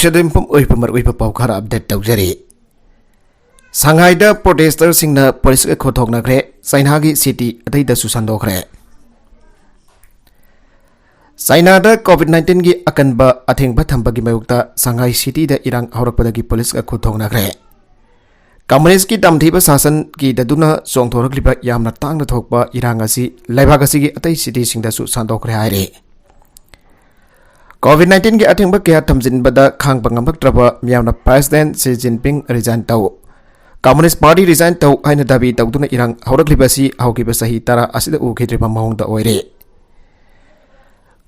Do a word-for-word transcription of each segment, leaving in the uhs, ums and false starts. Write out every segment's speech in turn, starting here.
ꯁꯤꯗ ꯃꯤꯄꯨꯝ ꯑꯣꯏꯕ ꯃꯔꯨꯑꯣꯏꯕ ꯄꯥꯎ ꯈꯔ ꯑꯞꯗꯦꯠ ꯇꯧꯖꯔꯤ꯫ ꯁꯪꯍꯥꯏꯗ ꯄ꯭ꯔꯣꯇꯦꯁꯇꯔꯁꯤꯡꯅ ꯄꯨꯂꯤꯁꯀ ꯈꯨꯠꯊꯣꯛꯅꯈ꯭ꯔꯦ꯫ ꯆꯥꯏꯅꯥꯒꯤ ꯁꯤꯇꯤ ꯑꯇꯩꯗꯁꯨ ꯁꯟꯗꯣꯛꯈ꯭ꯔꯦ꯫ ꯆꯥꯏꯅꯥꯗ ꯀꯣꯚꯤꯗ ꯅꯥꯏꯟꯇꯤꯟꯒꯤ ꯑꯀꯟꯕ ꯑꯊꯤꯡꯕ ꯊꯝꯕꯒꯤ ꯃꯥꯌꯣꯛꯇ ꯁꯪꯍꯥꯏ ꯁꯤꯇꯤꯗ ꯏꯔꯥꯡ ꯍꯧꯔꯛꯄꯗꯒꯤ ꯄꯨꯂꯤꯁꯀ ꯈꯨꯠꯊꯣꯛꯅꯈ꯭ꯔꯦ꯫ ꯀꯝꯃꯨꯅꯤꯁ꯭ꯠꯀꯤ ꯇꯝꯊꯤꯕ ꯁꯥꯁꯟ ꯀꯤꯗꯗꯨꯅ ꯆꯣꯡꯊꯣꯔꯛꯂꯤꯕ ꯌꯥꯝꯅ ꯇꯥꯡꯅ ꯊꯣꯛꯄ ꯏꯔꯥꯡ ꯑꯁꯤ ꯂꯩꯕꯥꯛ ꯑꯁꯤꯒꯤ ꯑꯇꯩ ꯁꯤꯇꯤꯁꯤꯡꯗꯁꯨ ꯁꯟꯗꯣꯛꯈ꯭ꯔꯦ ꯍꯥꯏꯔꯤ꯫ ꯀꯣꯚꯤꯗ ꯅꯥꯏꯟꯇꯤꯟꯒꯤ ꯑꯊꯤꯡꯕ ꯀꯌꯥ ꯊꯝꯖꯤꯟꯕꯗ ꯈꯥꯡꯕ ꯉꯝꯂꯛꯇ꯭ꯔꯕ ꯃꯤꯌꯥꯝꯅ ꯄ꯭ꯔꯦꯁꯤꯗꯦꯟꯠ ꯁꯤ ꯖꯤꯟꯄꯤꯡ ꯔꯤꯖꯥꯏꯟ ꯇꯧ, ꯀꯝꯃꯨꯅꯤꯁ꯭ꯠ ꯄꯥꯔꯇꯤ ꯔꯤꯖꯥꯏꯟ ꯇꯧ ꯍꯥꯏꯅ ꯗꯥꯕꯤ ꯇꯧꯗꯨꯅ ꯏꯔꯥꯡ ꯍꯧꯔꯛꯂꯤꯕ ꯑꯁꯤ ꯍꯧꯈꯤꯕ ꯆꯍꯤ ꯇꯔꯥ ꯑꯁꯤꯗ ꯎꯈꯤꯗ꯭ꯔꯤꯕ ꯃꯑꯣꯡꯗ ꯑꯣꯏꯔꯦ꯫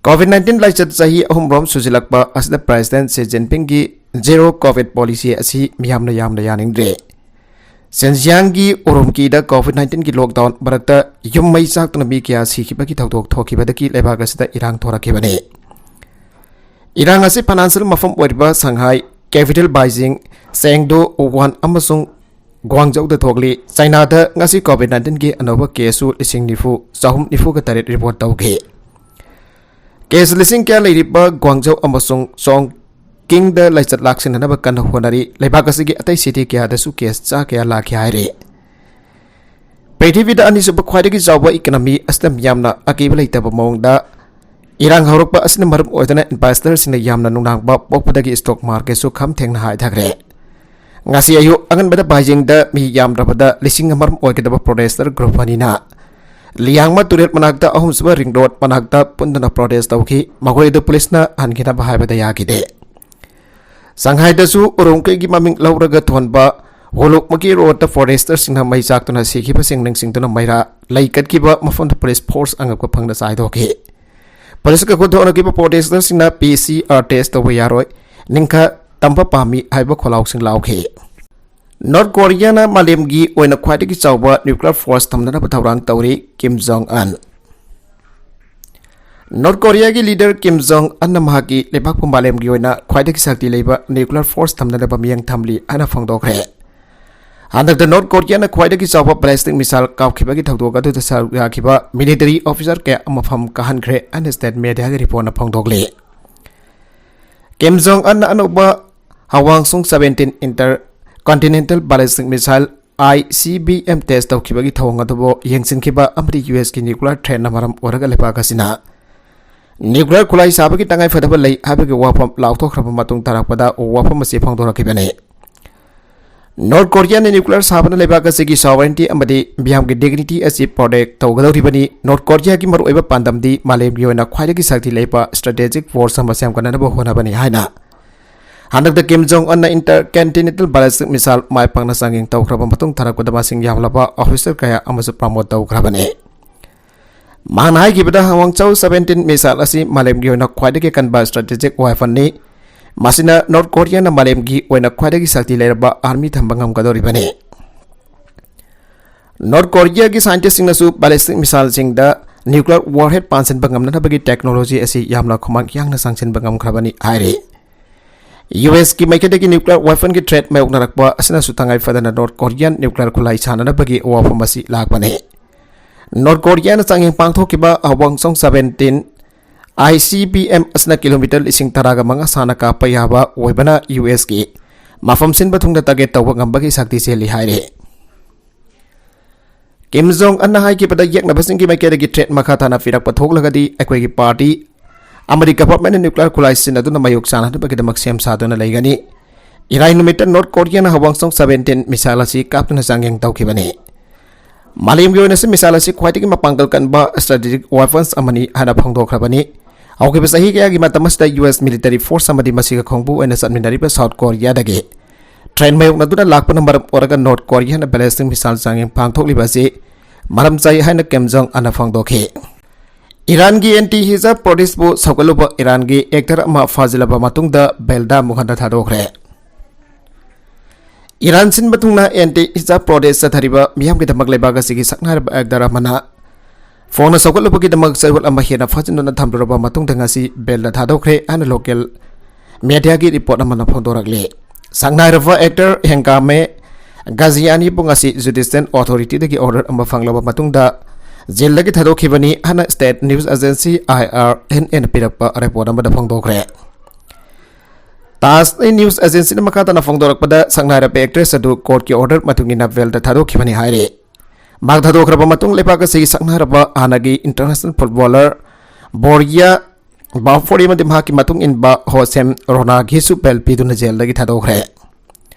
ꯀꯣꯚꯤꯗ ꯅꯥꯏꯟꯇꯤꯟ ꯂꯥꯏꯆꯠ ꯆꯍꯤ ꯑꯍꯨꯝꯔꯣꯝ ꯁꯨꯖꯤꯜꯂꯛꯄ ꯑꯁꯤꯗ ꯄ꯭ꯔꯦꯁꯤꯗꯦꯟꯠ ꯁꯤ ꯖꯤꯟꯄꯤꯡꯒꯤ ꯖꯦꯔꯣ ꯀꯣꯚꯤꯗ ꯄꯣꯂꯤꯁꯤ ꯑꯁꯤ ꯃꯤꯌꯥꯝꯅ ꯌꯥꯝꯅ ꯌꯥꯅꯤꯡꯗ꯭ꯔꯦ꯫ ꯁꯦꯟꯖꯤꯌꯥꯡꯒꯤ ꯎꯔꯨꯝꯀꯤꯗ ꯀꯣꯚꯤꯗ ꯅꯥꯏꯟꯇꯤꯟꯒꯤ ꯂꯣꯛꯗꯥꯎꯟ ꯃꯔꯛꯇ ꯌꯨꯝ ꯃꯩ ꯆꯥꯛꯇꯨꯅ ꯃꯤ ꯀꯌꯥ ꯁꯤꯈꯤꯕꯒꯤ ꯊꯧꯗꯣꯛ ꯊꯣꯛꯈꯤꯕꯗꯒꯤ ꯂꯩꯕꯥꯛ ꯑꯁꯤꯗ ꯏꯔꯥꯡ ꯊꯣꯔꯛꯈꯤꯕꯅꯤ꯫ ꯏꯔꯥꯡ ꯑꯁꯤ ꯐꯥꯏꯅꯥꯟꯁꯤꯌꯦꯜ ꯃꯐꯝ ꯑꯣꯏꯔꯤꯕ ꯁꯪꯍꯥꯏ, ꯀꯦꯄꯤꯇꯦꯜ ꯕꯥꯏꯖꯤꯡ, ꯆꯦꯡꯗꯨ, ꯋꯨꯍꯥꯟ ꯑꯃꯁꯨꯡ ꯒ꯭ꯋꯥꯡꯖꯧꯗ ꯊꯣꯛꯂꯤ꯫ ꯆꯥꯏꯅꯥꯗ ꯉꯁꯤ ꯀꯣꯚꯤꯗ ꯅꯥꯏꯟꯇꯤꯟꯒꯤ ꯑꯅꯧꯕ ꯀꯦꯁꯁꯨ ꯂꯤꯁꯤꯡ ꯅꯤꯐꯨ, ꯆꯍꯨꯝ ꯅꯤꯐꯨꯒ ꯇꯔꯦꯠ ꯔꯤꯄꯣꯔꯠ ꯇꯧꯈꯤ꯫ ꯀꯦꯁ ꯂꯤꯁꯤꯡ ꯀꯌꯥ ꯂꯩꯔꯤꯕ ꯒ꯭ꯋꯥꯡꯖꯧ ꯑꯃꯁꯨꯡ ꯆꯣꯡꯀꯤꯡꯗ ꯂꯥꯏꯆꯠ ꯂꯥꯛꯁꯤꯟꯅꯅꯕ ꯀꯟꯅ ꯍꯣꯠꯅꯔꯤ꯫ ꯂꯩꯕꯥꯛ ꯑꯁꯤꯒꯤ ꯑꯇꯩ ꯁꯤꯇꯤ ꯀꯌꯥꯗꯁꯨ ꯀꯦꯁ ꯆꯥ ꯀꯌꯥ ꯂꯥꯛꯈꯤ ꯍꯥꯏꯔꯤ꯫ ꯄ꯭ꯔꯤꯊꯤꯕꯤꯗ ꯑꯅꯤꯁꯨꯕ ꯈ꯭ꯋꯥꯏꯗꯒꯤ ꯆꯥꯎꯕ ꯏꯀꯣꯅꯣꯃꯤ ꯑꯁꯤꯗ ꯃꯤꯌꯥꯝꯅ ꯑꯀꯤꯕ ꯂꯩꯇꯕ ꯃꯑꯣꯡꯗ ꯏꯔꯥꯡ ꯍꯧꯔꯛꯄ ꯑꯁꯤꯅ ꯃꯔꯝ ꯑꯣꯏꯗꯨꯅ ꯏꯟꯚꯦꯁꯇꯔꯁꯤꯡꯅ ꯌꯥꯝꯅ ꯅꯨꯡꯅꯥꯡꯕ ꯄꯣꯛꯄꯗꯒꯤ ꯁ꯭ꯇꯣꯛ ꯃꯥꯔꯀꯦꯠꯁꯨ ꯈꯝ ꯊꯦꯡꯅ ꯍꯥꯏꯊꯈ꯭ꯔꯦ꯫ ꯉꯁꯤ ꯑꯌꯨꯛ ꯑꯉꯟꯕꯗ ꯕꯥꯏꯖꯤꯡꯗ ꯃꯤ ꯌꯥꯝꯗ꯭ꯔꯕꯗ ꯂꯤꯁꯤꯡ ꯑꯃꯔꯣꯝ ꯑꯣꯏꯒꯗꯕ ꯄ꯭ꯔꯣꯇꯦꯁꯇꯔ ꯒ꯭ꯔꯨꯞ ꯑꯅꯤꯅ ꯂꯤꯌꯥꯡꯃ ꯇꯨꯔꯦꯜ ꯃꯅꯥꯛꯇ ꯑꯍꯨꯝꯁꯨꯕ ꯔꯤꯡ ꯔꯣꯗ ꯃꯅꯥꯛꯇ ꯄꯨꯟꯗꯨꯅ ꯄ꯭ꯔꯣꯇꯦꯁ ꯇꯧꯈꯤ꯫ ꯃꯈꯣꯏ ꯑꯗꯨ ꯄꯨꯂꯤꯁꯅ ꯍꯟꯈꯤꯅꯕ ꯍꯥꯏꯕꯗ ꯌꯥꯈꯤꯗꯦ꯫ ꯁꯪꯍꯥꯏꯗꯁꯨ ꯎꯔꯨꯝꯀꯩꯒꯤ ꯃꯃꯤꯡ ꯂꯧꯔꯒ ꯊꯣꯟꯕ ꯍꯣꯂꯨꯛꯃꯒꯤ ꯔꯣꯗꯇ ꯄ꯭ꯔꯣꯇꯦꯁꯇꯔꯁꯤꯡꯅ ꯃꯩ ꯆꯥꯛꯇꯨꯅ ꯁꯤꯈꯤꯕꯁꯤꯡ ꯅꯤꯡꯁꯤꯡꯗꯨꯅ ꯃꯩꯔꯥ ꯂꯩꯀꯠꯈꯤꯕ ꯃꯐꯝꯗ ꯄꯨꯂꯤꯁ ꯐꯣꯔꯁ ꯑꯉꯛꯄ ꯐꯪꯅ ꯆꯥꯏꯊꯣꯛꯈꯤ꯫ ꯄꯨꯂꯤꯁꯀ ꯈꯨꯠꯊꯣꯛꯅꯈꯤꯕ ꯄ꯭ꯔꯣꯇꯦꯁꯇꯔꯁꯤꯡꯅ ꯄꯤ ꯁꯤ ꯑꯥꯔ ꯇꯦꯁ ꯇꯧꯕ ꯌꯥꯔꯣꯏ, ꯅꯤꯡꯈꯥ ꯇꯝꯕ ꯄꯥꯝꯃꯤ ꯍꯥꯏꯕ ꯈꯣꯜꯂꯥꯎꯁꯤꯡ ꯂꯥꯎꯈꯤ꯫ ꯅꯣꯔꯠ ꯀꯣꯔꯤꯌꯥꯅ ꯃꯥꯂꯦꯝꯒꯤ ꯑꯣꯏꯅ ꯈ꯭ꯋꯥꯏꯗꯒꯤ ꯆꯥꯎꯕ ꯅ꯭ꯌꯨꯀ꯭ꯂꯤꯌꯔ ꯐꯣꯔꯁ ꯊꯝꯅꯅꯕ ꯊꯧꯔꯥꯡ ꯇꯧꯔꯤ, ꯀꯤꯝ ꯖꯣꯡ ꯑꯟ꯫ ꯅꯣꯔꯠ ꯀꯣꯔꯤꯌꯥꯒꯤ ꯂꯤꯗꯔ ꯀꯤꯝ ꯖꯣꯡ ꯑꯟꯅ ꯃꯍꯥꯛꯀꯤ ꯂꯩꯕꯥꯛꯄꯨ ꯃꯥꯂꯦꯝꯒꯤ ꯑꯣꯏꯅ ꯈ꯭ꯋꯥꯏꯗꯒꯤ ꯁꯛꯇꯤ ꯂꯩꯕ ꯅ꯭ꯌꯨꯀ꯭ꯂꯤꯌꯔ ꯐꯣꯔꯁ ꯊꯝꯅꯅꯕ ꯃꯤꯠꯌꯦꯡ ꯊꯝꯂꯤ ꯍꯥꯏꯅ ꯐꯣꯡꯗꯣꯛꯈ꯭ꯔꯦ꯫ ꯍꯟꯗꯛꯇ ꯅꯣꯔꯠ ꯀꯣꯔꯤꯌꯥꯅ ꯈ꯭ꯋꯥꯏꯗꯒꯤ ꯆꯥꯎꯕ ꯕꯦꯂꯤꯁꯇꯤꯛ ꯃꯤꯁꯥꯏꯜ ꯀꯥꯞꯈꯤꯕꯒꯤ ꯊꯧꯗꯣꯛ ꯑꯗꯨꯗ ꯁꯔꯨꯛ ꯌꯥꯈꯤꯕ ꯃꯤꯂꯤꯇꯔꯤ ꯑꯣꯐꯤꯁꯥꯔ ꯀꯌꯥ ꯑꯃ ꯃꯐꯝ ꯀꯥꯍꯟꯈ꯭ꯔꯦ ꯍꯥꯏꯅ ꯁ꯭ꯇꯦꯠ ꯃꯦꯗꯤꯌꯥꯒꯤ ꯔꯤꯄꯣꯔꯠꯅ ꯐꯣꯡꯗꯣꯛꯂꯤ꯫ ꯀꯤꯝ ꯖꯣꯡ ꯑꯟꯅ ꯑꯅꯧꯕ ꯍꯋꯥꯡꯁꯣꯡ seventeen Intercontinental Ballistic Missile, I C B M, test ꯇꯧꯈꯤꯕꯒꯤ ꯊꯧꯑꯣꯡ ꯑꯗꯨꯕꯨ ꯌꯦꯡꯁꯤꯟꯈꯤꯕ ꯑꯃꯗꯤ U S ꯀꯤ nuclear threatꯅ ꯃꯔꯝ ꯑꯣꯏꯔꯒ ꯂꯩꯕꯥꯛ ꯑꯁꯤꯅ nuclear ꯈꯨꯠꯂꯥꯏ ꯁꯥꯕꯒꯤ ꯇꯉꯥꯏꯐꯗꯕ ꯂꯩ ꯍꯥꯏꯕꯒꯤ ꯋꯥꯐꯝ ꯂꯥꯎꯊꯣꯛꯈ꯭ꯔꯕ ꯃꯇꯨꯡ ꯇꯥꯔꯛꯄꯗ ꯋꯥꯐꯝ ꯑꯁꯤ ꯐꯣꯡꯗꯣꯔꯛꯈꯤꯕꯅꯤ꯫ ꯅꯣꯔꯠ ꯀꯣꯔꯤꯌꯥꯅ nuclear ꯁꯥꯕꯅ ꯂꯩꯕꯥꯛ ꯑꯁꯤꯒꯤ sovereignty ꯑꯃꯗꯤ ꯃꯤꯌꯥꯝꯒꯤ dignity ꯑꯁꯤ protect ꯇꯧꯒꯗꯧꯔꯤꯕꯅꯤ꯫ ꯅꯣꯔꯠ ꯀꯣꯔꯤꯌꯥꯒꯤ ꯃꯔꯨꯑꯣꯏꯕ ꯄꯥꯟꯗꯝꯗꯤ ꯃꯥꯂꯦꯝꯒꯤ ꯑꯣꯏꯅ ꯈ꯭ꯋꯥꯏꯗꯒꯤ ꯁꯛꯇꯤ ꯂꯩꯕ strategic force ꯑꯃ ꯁꯦꯝꯒꯠꯅꯕ ꯍꯣꯠꯅꯕꯅꯤ ꯍꯥꯏꯅ ꯍꯟꯗꯛꯇ ꯀꯤꯝ ꯖꯣꯡ ꯑꯟꯅ Intercontinental Ballistic Missile ꯃꯥꯏ ꯄꯥꯛꯅ ꯆꯥꯡꯌꯦꯡ ꯇꯧꯈ꯭ꯔꯕ ꯃꯇꯨꯡ ꯊꯥꯔꯛꯄꯗ ꯃꯁꯤꯡ ꯌꯥꯝꯂꯕ officer ꯀꯌꯥ ꯑꯃꯁꯨ promote ꯇꯧꯈ꯭ꯔꯕꯅꯤ꯫ ꯃꯍꯥꯛꯅ ꯍꯥꯏꯈꯤꯕꯗ, ꯍꯋꯥꯡꯆꯧ seventeen missile ꯑꯁꯤ ꯃꯥꯂꯦꯝꯒꯤ ꯑꯣꯏꯅ ꯈ꯭ꯋꯥꯏꯗꯒꯤ ꯀꯟꯕ strategic weaponꯅꯤ꯫ ꯃꯁꯤꯅ ꯅꯣꯔꯠ ꯀꯣꯔꯤꯌꯥꯅ ꯃꯥꯂꯦꯝꯒꯤ ꯑꯣꯏꯅ ꯈ꯭ꯋꯥꯏꯗꯒꯤ ꯁꯛꯇꯤ ꯂꯩꯔꯕ army ꯊꯝꯕ ꯉꯝꯒꯗꯧꯔꯤꯕꯅꯤ꯫ ꯅꯣꯔꯠ ꯀꯣꯔꯤꯌꯥꯒꯤ scientistꯁꯤꯡꯅꯁꯨ ballistic missileꯁꯤꯡꯗ nuclear warhead ꯄꯥꯟꯁꯤꯟꯕ ꯉꯝꯅꯅꯕꯒꯤ technology ꯑꯁꯤ ꯌꯥꯝꯅ ꯈꯨꯃꯥꯡ ꯌꯥꯡꯅ ꯆꯪꯁꯤꯟꯕ ꯉꯝꯈ꯭ꯔꯕꯅꯤ ꯍꯥꯏꯔꯤ꯫ U S ꯀꯤ ꯃꯥꯏꯀꯩꯗꯒꯤ nuclear weaponꯒꯤ threat ꯃꯥꯌꯣꯛꯅꯔꯛꯄ ꯑꯁꯤꯅꯁꯨ ꯇꯉꯥꯏ ꯐꯗꯅ ꯅꯣꯔꯠ ꯀꯣꯔꯤꯌꯥꯟ nuclear ꯈꯨꯠꯂꯥꯏ ꯁꯥꯟꯅꯅꯕꯒꯤ ꯋꯥꯐꯝ ꯑꯁꯤ ꯂꯥꯛꯄꯅꯤ꯫ ꯅꯣꯔꯠ ꯀꯣꯔꯤꯌꯥꯅ ꯆꯥꯡꯌꯦꯡ ꯄꯥꯡꯊꯣꯛꯈꯤꯕ ꯍꯋꯥꯡꯁꯣꯡ seventeen I C B M ꯑꯁꯤꯅ kilometre ꯂꯤꯁꯤꯡ ꯇꯔꯥꯒ ꯃꯉꯥ ꯁꯥꯡꯅ ꯀꯥꯞꯄ ꯌꯥꯕ ꯑꯣꯏꯕꯅ U S ꯀꯤ ꯃꯐꯝ ꯁꯤꯟꯕ ꯊꯨꯡꯅ target ꯇꯧꯕ ꯉꯝꯕꯒꯤ ꯁꯛꯇꯤ ꯆꯦꯜꯂꯤ ꯍꯥꯏꯔꯤ꯫ ꯀꯤꯝ ꯖꯣꯡ ꯑꯟꯅ ꯍꯥꯏꯈꯤꯕꯗ, ꯌꯦꯛꯅꯕꯁꯤꯡꯒꯤ ꯃꯥꯏꯀꯩꯗꯒꯤ threat ꯃꯈꯥ ꯇꯥꯅ ꯄꯤꯔꯛꯄ ꯊꯣꯛꯂꯒꯗꯤ ꯑꯩꯈꯣꯏꯒꯤ party ꯑꯃꯗꯤ governmentꯅ nuclear ꯈꯨꯠꯂꯥꯏ ꯁꯤꯖꯤꯟꯅꯗꯨꯅ ꯃꯥꯌꯣꯛ ꯆꯥꯅꯅꯕꯒꯤꯗꯃꯛ ꯁꯦꯝ ꯁꯥꯗꯨꯅ ꯂꯩꯒꯅꯤ꯫ ꯏꯔꯥꯏ ꯅꯨꯃꯤꯠꯇ ꯅꯣꯔꯠ ꯀꯣꯔꯤꯌꯥꯅ ꯍꯋꯥꯡꯁꯣꯡ seventeen missile ꯑꯁꯤ ꯀꯥꯞꯇꯨꯅ ꯆꯥꯡꯌꯦꯡ ꯇꯧꯈꯤꯕꯅꯤ꯫ ꯃꯥꯂꯦꯝꯒꯤ ꯑꯣꯏꯅꯁꯨ missile ꯑꯁꯤ ꯈ꯭ꯋꯥꯏꯗꯒꯤ ꯃꯄꯥꯡꯒꯜ ꯀꯟꯕ strategic weapons ꯑꯃꯅꯤ ꯍꯥꯏꯅ ꯐꯣꯡꯗꯣꯛꯈ꯭ꯔꯕꯅꯤ꯫ ꯍꯧꯈꯤꯕ ꯆꯍꯤ ꯀꯌꯥꯒꯤ ꯃꯇꯝ ꯑꯁꯤꯗ U S military force ꯑꯃꯗꯤ ꯃꯁꯤꯒ ꯈꯣꯡꯕꯨ ꯑꯣꯏꯅ ꯆꯠꯃꯤꯟꯅꯔꯤꯕ ꯁꯥꯎꯠ ꯀꯣꯔꯤꯌꯥꯗꯒꯤ threat ꯃꯥꯌꯣꯛꯅꯗꯨꯅ ꯂꯥꯛꯄꯅ ꯃꯔꯝ ꯑꯣꯏꯔꯒ ꯅꯣꯔꯠ ꯀꯣꯔꯤꯌꯥꯅ ballistic missile ꯆꯥꯡꯌꯦꯡ ꯄꯥꯡꯊꯣꯛꯂꯤꯕ ꯑꯁꯤ ꯃꯔꯝ ꯆꯥꯏ ꯍꯥꯏꯅ ꯀꯤꯝ ꯖꯣꯡ ꯑꯟꯅ ꯐꯣꯡꯗꯣꯛꯈꯤ꯫ ꯏꯔꯥꯟꯒꯤ anti hijab protestꯄꯨ ꯁꯧꯒꯠꯂꯨꯕ ꯏꯔꯥꯟꯒꯤ actor ꯑꯃ ꯐꯥꯖꯤꯜꯂꯕ ꯃꯇꯨꯡꯗ ꯕꯦꯜꯗ ꯑꯃꯨꯛ ꯍꯟꯅ ꯊꯥꯗꯣꯛꯈ꯭ꯔꯦ꯫ ꯏꯔꯥꯟ ꯁꯤꯟꯕ ꯊꯨꯡꯅ anti hijab protest ꯆꯠꯊꯔꯤꯕ ꯃꯤꯌꯥꯝꯒꯤꯗꯃꯛ ꯂꯩꯕꯥꯛ ꯑꯁꯤꯒꯤ ꯁꯛꯅꯥꯏꯔꯕ actor ꯑꯃꯅ ꯐꯣꯡꯅ ꯁꯧꯒꯠꯂꯨꯕꯒꯤꯗꯃꯛ ꯆꯌꯣꯜ ꯑꯃ ꯍꯦꯟꯅ ꯐꯥꯖꯤꯟꯗꯨꯅ ꯊꯝꯂꯨꯔꯕ ꯃꯇꯨꯡꯗ ꯉꯁꯤ ꯕꯦꯜꯗ ꯊꯥꯗꯣꯛꯈ꯭ꯔꯦ ꯍꯥꯏꯅ local mediaꯒꯤ report ꯑꯃꯅ ꯐꯣꯡꯗꯣꯔꯛꯂꯤ꯫ ꯁꯛꯅꯥꯏꯔꯕ actor ꯍꯦꯡꯒꯥꯃꯦ ꯒꯥꯖꯤꯌꯥꯅꯤꯕꯨ ꯉꯁꯤ judicial authorityꯗꯒꯤ order ꯑꯃ ꯐꯪꯂꯕ ꯃꯇꯨꯡꯗ ꯖꯦꯜꯗꯒꯤ ꯊꯥꯗꯣꯛꯈꯤꯕꯅꯤ ꯍꯥꯏꯅ state news agency I R N Aꯅ ꯄꯤꯔꯛꯄ report ꯑꯃꯗ ꯐꯣꯡꯗꯣꯛꯈ꯭ꯔꯦ꯫ ꯇꯥꯖ ꯅ꯭ꯌꯨꯁ ꯑꯦꯖꯦꯟꯁꯤꯅ ꯃꯈꯥ ꯇꯥꯅ ꯐꯣꯡꯗꯣꯔꯛꯄꯗ, ꯁꯛꯅꯥꯏꯔꯕ ꯑꯦꯛꯇ꯭ꯔꯦꯁ ꯑꯗꯨ ꯀꯣꯔꯠꯀꯤ ꯑꯣꯔꯗꯔ ꯃꯇꯨꯡ ꯏꯟꯅ ꯕꯦꯜꯗ ꯊꯥꯗꯣꯛꯈꯤꯕꯅꯤ ꯍꯥꯏꯔꯤ꯫ ꯃꯍꯥꯛ ꯊꯥꯗꯣꯛꯈ꯭ꯔꯕ ꯃꯇꯨꯡ ꯂꯩꯕꯥꯛ ꯑꯁꯤꯒꯤ ꯁꯛꯅꯥꯏꯔꯕ ꯍꯥꯟꯅꯒꯤ ꯏꯟꯇꯔꯅꯦꯁꯅꯦꯜ ꯐꯨꯠꯕꯣꯂꯔ ꯕꯣꯔꯤꯌꯥ ꯕꯥꯐꯣꯔꯤ ꯑꯃꯗꯤ ꯃꯍꯥꯛꯀꯤ ꯃꯇꯨꯡ ꯏꯟꯕ ꯍꯣꯁꯦꯝ ꯔꯣꯅꯥꯒꯤꯁꯨ ꯕꯦꯜ ꯄꯤꯗꯨꯅ ꯖꯦꯜꯗꯒꯤ ꯊꯥꯗꯣꯛꯈ꯭ꯔꯦ꯫